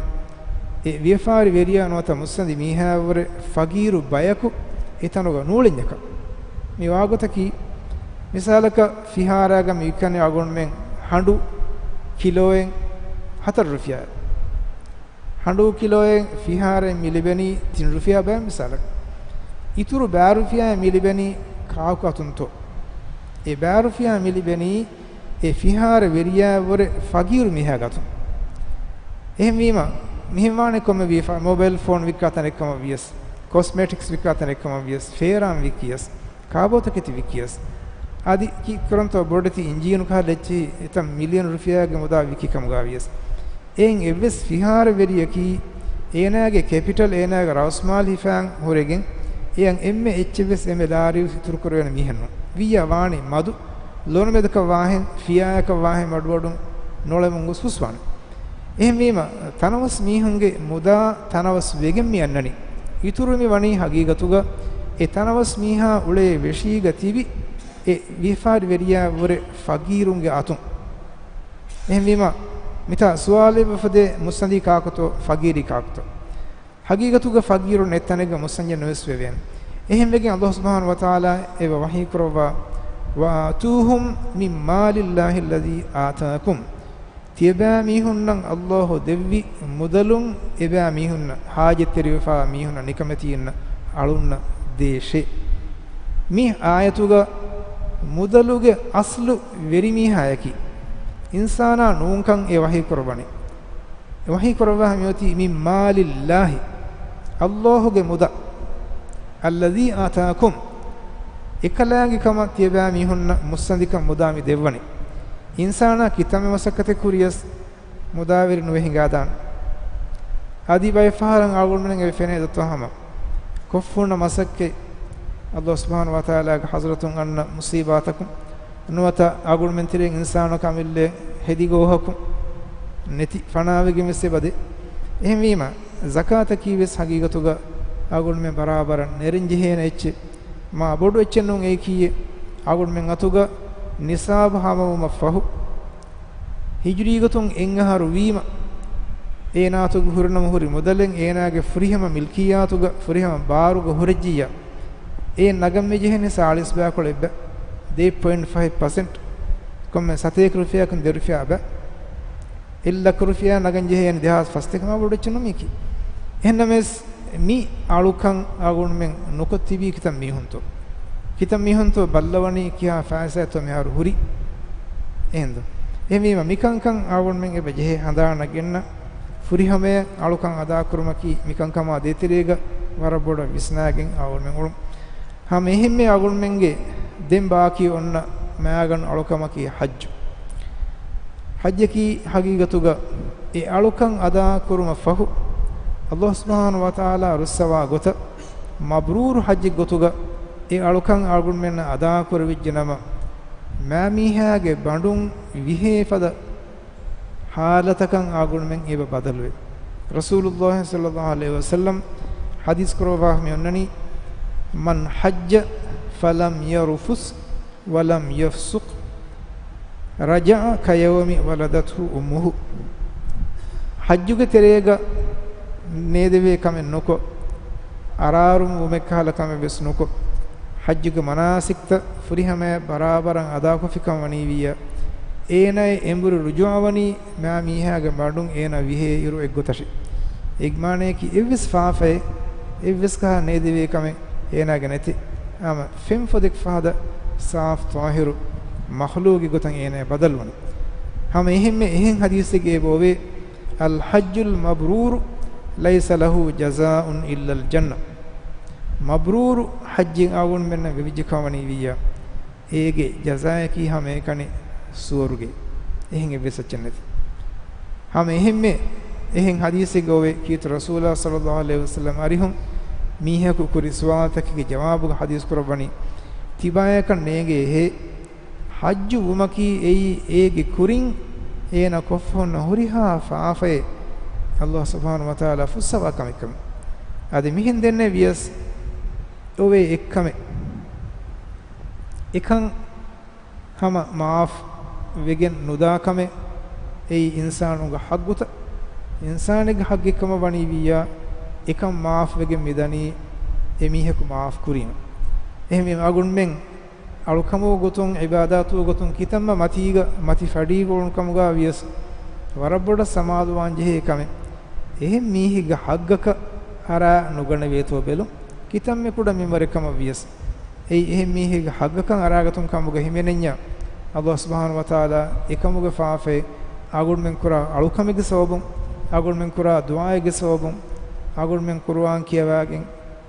އެ ވިޔަފާރި ވެރިޔާ ނުވަތަ މުއްސަނދި މީހާއަށްވުރެ ފަގީރު ބަޔަކު އެތަނުގަ ނޫޅެންޏަކަށް. މި ވާގޮތަކީ، މިސާލަކަށް ފިހާރާގަ މި ވިކަނީ އަޅުގަނޑުމެން ހަނޑު ކިލޯއެއް ހަތަރު ރުފިޔާ. ހަނޑޫ ކިލޯއެއް ފިހާރައެއް މި ލިބެނީ ތިން ރުފިޔާ ބައެއް މިސާލަކަށް. އިތުރު ބައި ރުފިޔާއެއް މި ލިބެނީ ކާކު އަތުންތޯ؟ އެ ބައި ރުފިޔާ މި ލިބެނީ އެ ފިހާރަ ވެރިޔާއަށްވުރެ ފަގީރު މީހާގެ އަތުން. އެހެންވީމަ، މިހެން ވާނެ ކޮންމެ ވިޔަފާރި، މޮބައިލް ފޯން ވިއްކާ ތަނެއްކަމަށް ވިޔަސް، ކޮސްމެޓިކްސް ވިއްކާ ތަނެއްކަމަށް ވިޔަސް، ފޭރާން ވިއްކިޔަސް، ކާބޯތަކެތި ވިއްކިޔަސް، އަދި ކި-، ކުރަންތޯ ބޮޑެތި އިންޖީނު ކަހަލަ އެއްޗެހި އެތައް މިލިއަން ރުފިޔާގެ މުދާ ވިއްކި ކަމުގަ ވިޔަސް، އެއިން އެއްވެސް ފިހާރަ ވެރިޔަކީ އޭނާގެ ކެޕިޓަލް، އޭނާގެ ރަސްމާލް ހިފާން ހުރެގެން، އެއަށް އެންމެ އެއްޗެއްވެސް އެންމެ ލާރިވެސް އިތުރު ކުރެވޭނެ މީހެއް ނޫން. ވިއްޔާ ވާނީ މަދު، ލޮނުމެދަކަށް ވާހެން، ފިޔާޔަކަށް ވާހެން މަޑުމަޑުން ނޮޅެމުން ގޮސް ހުސްވާނެ. އެހެންވީމަ، ތަނަވަސް މީހުންގެ މުދާ ތަނަވަސް ވެގެން މި އަންނަނީ. އިތުރު މި ވަނީ ހަގީގަތުގަ އެ ތަނަވަސް މީހާ އުޅޭ ވެށީގަ ތިބި އެ ވިޔަފާރި ވެރިޔާއަށްވުރެ ފަގީރުންގެ އަތުން. އެހެންވީމަ، މިތާ ސުވާލެއް އެބައުފަދޭ، މުއްސަނދީ ކާކުތޯ، ފަގީރީ ކާކުތޯ؟ ހަގީގަތުގަ ފަގީރު ނެތް ތަނެއްގަ މުއްސަނދި ނުވެސް ވެވޭނެ. އެހެންވެގެން އަލްލާހު ސުބްޙާނަހު ވަތަޢާލާ އެބަ ވަޙީ ކުރައްވާ، "وآتوهم من مال الله الذي آتاكم." ތިޔަބައިމީހުންނަށް އަލްލާހު ދެއްވި މުދަލުން އެބައިމީހުންނަށް، ހާޖަތްތެރިވެފާ މީހުންނަށް، ނިކަމެތީންނަށް، އަޅުންނަށް ދޭށޭ. މި އާޔަތުގަ މުދަލުގެ އަސްލު ވެރިމީހާޔަކީ އިންސާނާ ނޫންކަން އެ ވަޙީ ކުރައްވަނީ. ވަޙީ ކުރައްވާ މިއޮތީ، "من مال الله." އަލްލާހުގެ މުދާ. "الذي آتاكم." އެކަލާނގެ ކަމަށް ތިޔަބައިމީހުންނަށް މުއްސަނދިކަން މުދާ މި ދެއްވަނީ. އިންސާނާ ކިތަންމެ މަސައްކަތެއް ކުރިޔަސް މުދާވެރި ނުވެ ހިނގާދާނެ. އަދި ބައެއް ފަހަރަށް އަޅުގަނޑުމެން އެ ފެނޭ ދޮތޯ ހަމަ ކޮށްފުންނަ މަސައްކަތް އަލްލާހު ސުބްޙާނަހު ވަތަޢާލާގެ ޙަޟްރަތުން އަންނަ މުޞީބާތަކުން ނުވަތަ އަޅުގަނޑުމެން ތެރެއިން އިންސާނަކު އަމިއްލައަށް ހެދި ގޯހަކުން ނެތި ފަނާވެގެން ވެސް އެބަދޭ. އެހެންވީމަ، ޒަކާތަކީ ވެސް ހަގީގަތުގަ އަޅުގަނޑުމެން ބަރާބަރަށް ނެރެން ޖެހޭނެ އެއްޗެއް. މާ ބޮޑު އެއްޗެއް ނޫން އެއީކީއެއް. އަޅުގަނޑުމެން އަތުގަ ނިޞާބު ހަމަވުމަށް ފަހު، ހިޖުރީ ގޮތުން އެއް އަހަރު ވީމަ، އޭނާ އަތުގަ ހުރިނަމަ ހުރި މުދަލެއް އޭނާގެ ފުރިހަމަ މިލްކިއްޔާތުގަ ފުރިހަމަ ބާރުގަ ހުރެއްޖިއްޔާ، އޭން ނަގަން މި ޖެހެނީ ސާޅީސް ބައިކޮޅެއް ބަ، ދެ ޕޮއިންޓް ފައިވް ޕަސެންޓް، ކޮންމެ ސަތޭކަ ރުފިޔާއަކުން ދެ ރުފިޔާ ބަ، އެއް ލަކަ ރުފިޔާ ނަގަން ޖެހޭނީ ދެހާސް ފަސްތޭކަ، މާ ބޮޑު އެއްޗެއް ނޫން މީކީ. އެހެންނަމަވެސް، މި އަޅުކަން އަޅުގަނޑުމެން ނުކޮށް ތިބީ ކިތަން މީހުންތޯ؟ ކިތަން މީހުންތޯ ބައްލަވަނީ ކިހާ ފައިސާތޯ މިހާރު ހުރީ؟ އެހެންދޯ؟ އެހެންވީމަ މިކަންކަން އަޅުގަނޑުމެން އެބަ ޖެހޭ ހަނދާނަށް ގެންނަ ފުރިހަމަޔަށް އަޅުކަން އަދާކުރުމަކީ މިކަންކަމާ ދޭތެރޭގަ ވަރަށް ބޮޑަށް ވިސްނާގެން އަޅުގަނޑުމެން އުޅުން. ހަމަ އެހެންމެ އަޅުގަނޑުމެންގެ ދެން ބާކީ އޮންނަ މައިގަނޑު އަޅުކަމަކީ ޙައްޖު. ޙައްޖަކީ ހަގީގަތުގަ އެ އަޅުކަން އަދާކުރުމަށް ފަހު، އަލްލާހު ސުބްޙާނަހު ވަތަޢާލާ ރުއްސަވާ ގޮތަށް މަބްރޫރު ޙައްޖެއް ގޮތުގަ އެ އަޅުކަން އަޅުގަނޑުމެންނަށް އަދާކުރެވިއްޖެ ނަމަ، މާމީހާގެ ބަނޑުން ވިހޭ ފަދަ ޙާލަތަކަށް އަޅުގަނޑުމެން އެބަ ބަދަލުވޭ. ރަސޫލުއްލާހި ޞައްލައްލާހު ޢަލައިހި ވަސައްލަމް ޙަދީޘް ކުރައްވާ މި އޮންނަނީ، "من حج فلم يرفث ولم يفسق رجع كيوم ولدته أمه." ޙައްޖުގެ ތެރޭގަ ނޭދެވޭ ކަމެއް ނުކޮށް، އަރާރުން ވުމެއްކަހަލަ ކަމެއް ވެސް ނުކޮށް، ޙައްޖުގެ މަނާސިކްތައް ފުރިހަމަޔަށް ބަރާބަރަށް އަދާކޮށްފިކަން ވަނީވިއްޔާ، އޭނާއަށް އެނބުރި ރުޖޫޢަވަނީ މާމީހާގެ ބަނޑުން އޭނާ ވިހޭ އިރު އެއްގޮތަށޭ. އެ މާނަޔަކީ އެއްވެސް ފާފައެއް، އެއްވެސް ކަހަލަ ނޭދެވޭ ކަމެއް އޭނާގެ ނެތޭ. ހަމަ ފެންފޮދެއް ފަހަދަ ސާފު ޠާހިރު މަޚްލޫގެއް ގޮތަށް އޭނާ ބަދަލުވަނީ. ހަމަ އެހެންމެ އެހެން ޙަދީޘެއްގައި އެބައޮވޭ، الحج المبرور ليس له جزاء إلا الجنة. މަބްރޫރު ޙައްޖެއް އަޅުގަނޑުމެންނަށް ވެވިއްޖެ ކަމަށް ވަނީ ވިއްޔާ، އޭގެ ޖަޒާއަކީ ހަމައެކަނި ސުވަރުގެ. އެހެން އެއްވެސް އެއްޗެއް ނެތި. ހަމަ އެހެންމެ، އެހެން ޙަދީޘެއްގަ އޮވޭ، ކީރިތި ރަސޫލާ ޞައްލައްލާހު ޢަލައިހި ވަސައްލަމް އަރިހުން މީހަކު ކުރި ސުވާލުތަކެއްގެ ޖަވާބުގަ ޙަދީޘް ކުރައްވަނީ، ތިބާޔަކަށް ނޭނގޭހޭ، ޙައްޖު ވުމަކީ އެއީ އޭގެ ކުރިން އޭނަ ކޮށްފަ ހުންނަ ހުރިހާ ފާފައެއް ﷲ ސުބްޙާނަހޫ ވަތަޢާލާ ފުއްސަވާ ކަމެއްކަމެއް. އަދި މިހެން ދެންނެވިޔަސް އޮވޭ އެއްކަމެއް. އެކަން ހަމަ މާފް ވެގެން ނުދާ ކަމެއް. އެއީ އިންސާނުގެ ޙައްޤުތައް. އިންސާނެއްގެ ޙައްޤެއް ކަމަށް ވަނީ ވިއްޔާ، އެކަން މާފް ވެގެން މިދަނީ އެ މީހަކު މާފް ކުރީމަ. އެހެންވީމަ އަޅުގަނޑުމެން އަޅުކަމުގެ ގޮތުން، ޢިބާދާތުގެ ގޮތުން، ކިތަންމެ މަތީގަ، މަތި ފަޑީގަ އުޅުނު ކަމުގަ ވިޔަސް، ވަރަށް ބޮޑަށް ސަމާލުވާން ޖެހޭ ކަމެއް. އެހެން މީހެއްގެ ޙައްޤަކަށް އަރާ ނުގަނެވޭތޯ ބެލުން، ކިތަންމެ ކުޑަ މިންވަރެއް ކަމަށް ވިޔަސް. އެއީ އެހެން މީހެއްގެ ޙައްޤަކަށް އަރާގަތުން ކަމުގަ ހިމެނެންޏާ، ﷲ ސުބްޙާނަހޫ ވަތަޢާލާ އެކަމުގެ ފާފައެއް އަޅުގަނޑުމެން ކުރާ އަޅުކަމެއްގެ ސަބަބުން، އަޅުގަނޑުމެން ކުރާ ދުޢާއެއްގެ ސަބަބުން، އަޅުގަނޑުމެން ޤުރުއާން ކިޔަވާގެން،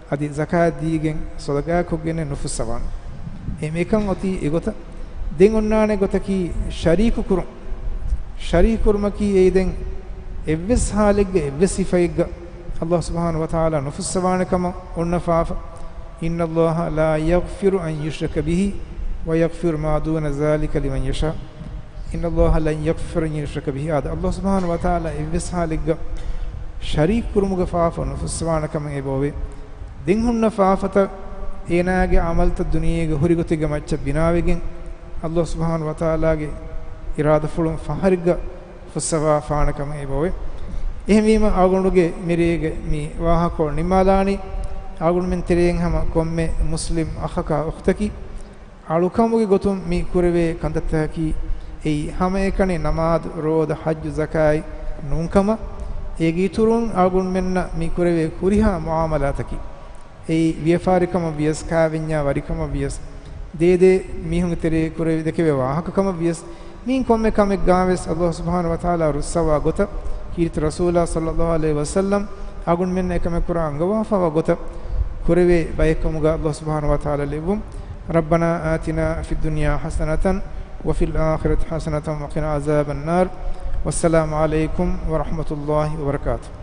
އަދި ޒަކާތް ދީގެން، ޞަދަޤާތް ކޮށްގެން ނުފުއްސަވާނެ. އެ މިކަން އޮތީ އެގޮތަށް. ދެން އޮންނާނެ ގޮތަކީ ޝަރީކު ކުރުން. ޝަރީކު ކުރުމަކީ އެއީ ދެން އެއްވެސް ޙާލެއްގަ، އެއްވެސް ސިފައެއްގަ ﷲ ސުބްޙާނަހޫ ވަތަޢާލާ ނުފުއްސަވާނެ ކަމަށް އޮންނަ ފާފަ. إن الله لا يغفر أن يشرك به ويغفر ما دون ذلك لمن يشاء. إن الله لن يغفر أن يشرك به. އާދެ، ﷲ ސުބްޙާނަހޫ ވަތަޢާލާ އެއްވެސް ޙާލެއްގަ ޝަރީކު ކުރުމުގެ ފާފަ ނުފުއްސަވާނެ ކަމެއް އެބައޮވޭ. ދެން ހުންނަ ފާފަތައް އޭނާގެ ޢަމަލުތައް ދުނިޔޭގެ ހުރި ގޮތެއްގެ މައްޗަށް ބިނާވެގެން، ﷲ ސުބްޙާނަހޫ ވަތަޢާލާގެ އިރާދަފުޅުން ފަހަރެއްގަ ފުއްސަވާފާނެ ކަމެއް އެބައޮވޭ. އެހެންވީމަ، އަޅުގަނޑުގެ މިރޭގެ މި ވާހަކަކޮޅު ނިންމާލާނީ، އަޅުގަނޑުމެން ތެރެއިން ހަމަ ކޮންމެ މުސްލިމް އަޚަކާ އުޚްތަކީ، އަޅުކަމުގެ ގޮތުން މި ކުރެވޭ ކަންތައްތަކަކީ، އެއީ ހަމައެކަނި ނަމާދު، ރޯދަ، ޙައްޖު، ޒަކާތް ނޫންކަމަށް، އޭގެ އިތުރުން އަޅުގަނޑުމެންނަށް މި ކުރެވޭ ހުރިހާ މުޢާމަލާތަކީ، އެއީ ވިޔަފާރިކަމަށް ވިޔަސް، ކާވެންޏާ ވަރިކަމަށް ވިޔަސް، ދޭދޭ މީހުންގެ ތެރޭ ކުރެވި ދެކެވޭ ވާހަކަކަމަށް ވިޔަސް، މިއިން ކޮންމެ ކަމެއްގާވެސް ﷲ ސުބްޙާނަހޫ ވަތަޢާލާ ރުއްސަވާ ގޮތަށް، ކީރިތި ރަސޫލާ ޞައްލައްލާހު ޢަލައިހި ވަސައްލަމް އަޅުގަނޑުމެންނަށް އެކަމެއް ކުރާ އަންގަވާފައިވާ ގޮތަށް ކުރެވޭ ބައެއްކަމުގަ ﷲ ސުބްޙާނަހޫ ވަތަޢާލާ ލެއްވުން. ربنا آتنا في الدنيا حسنة وفي الآخرة حسنة وقنا عذاب النار. والسلام عليكم ورحمة الله وبركاته.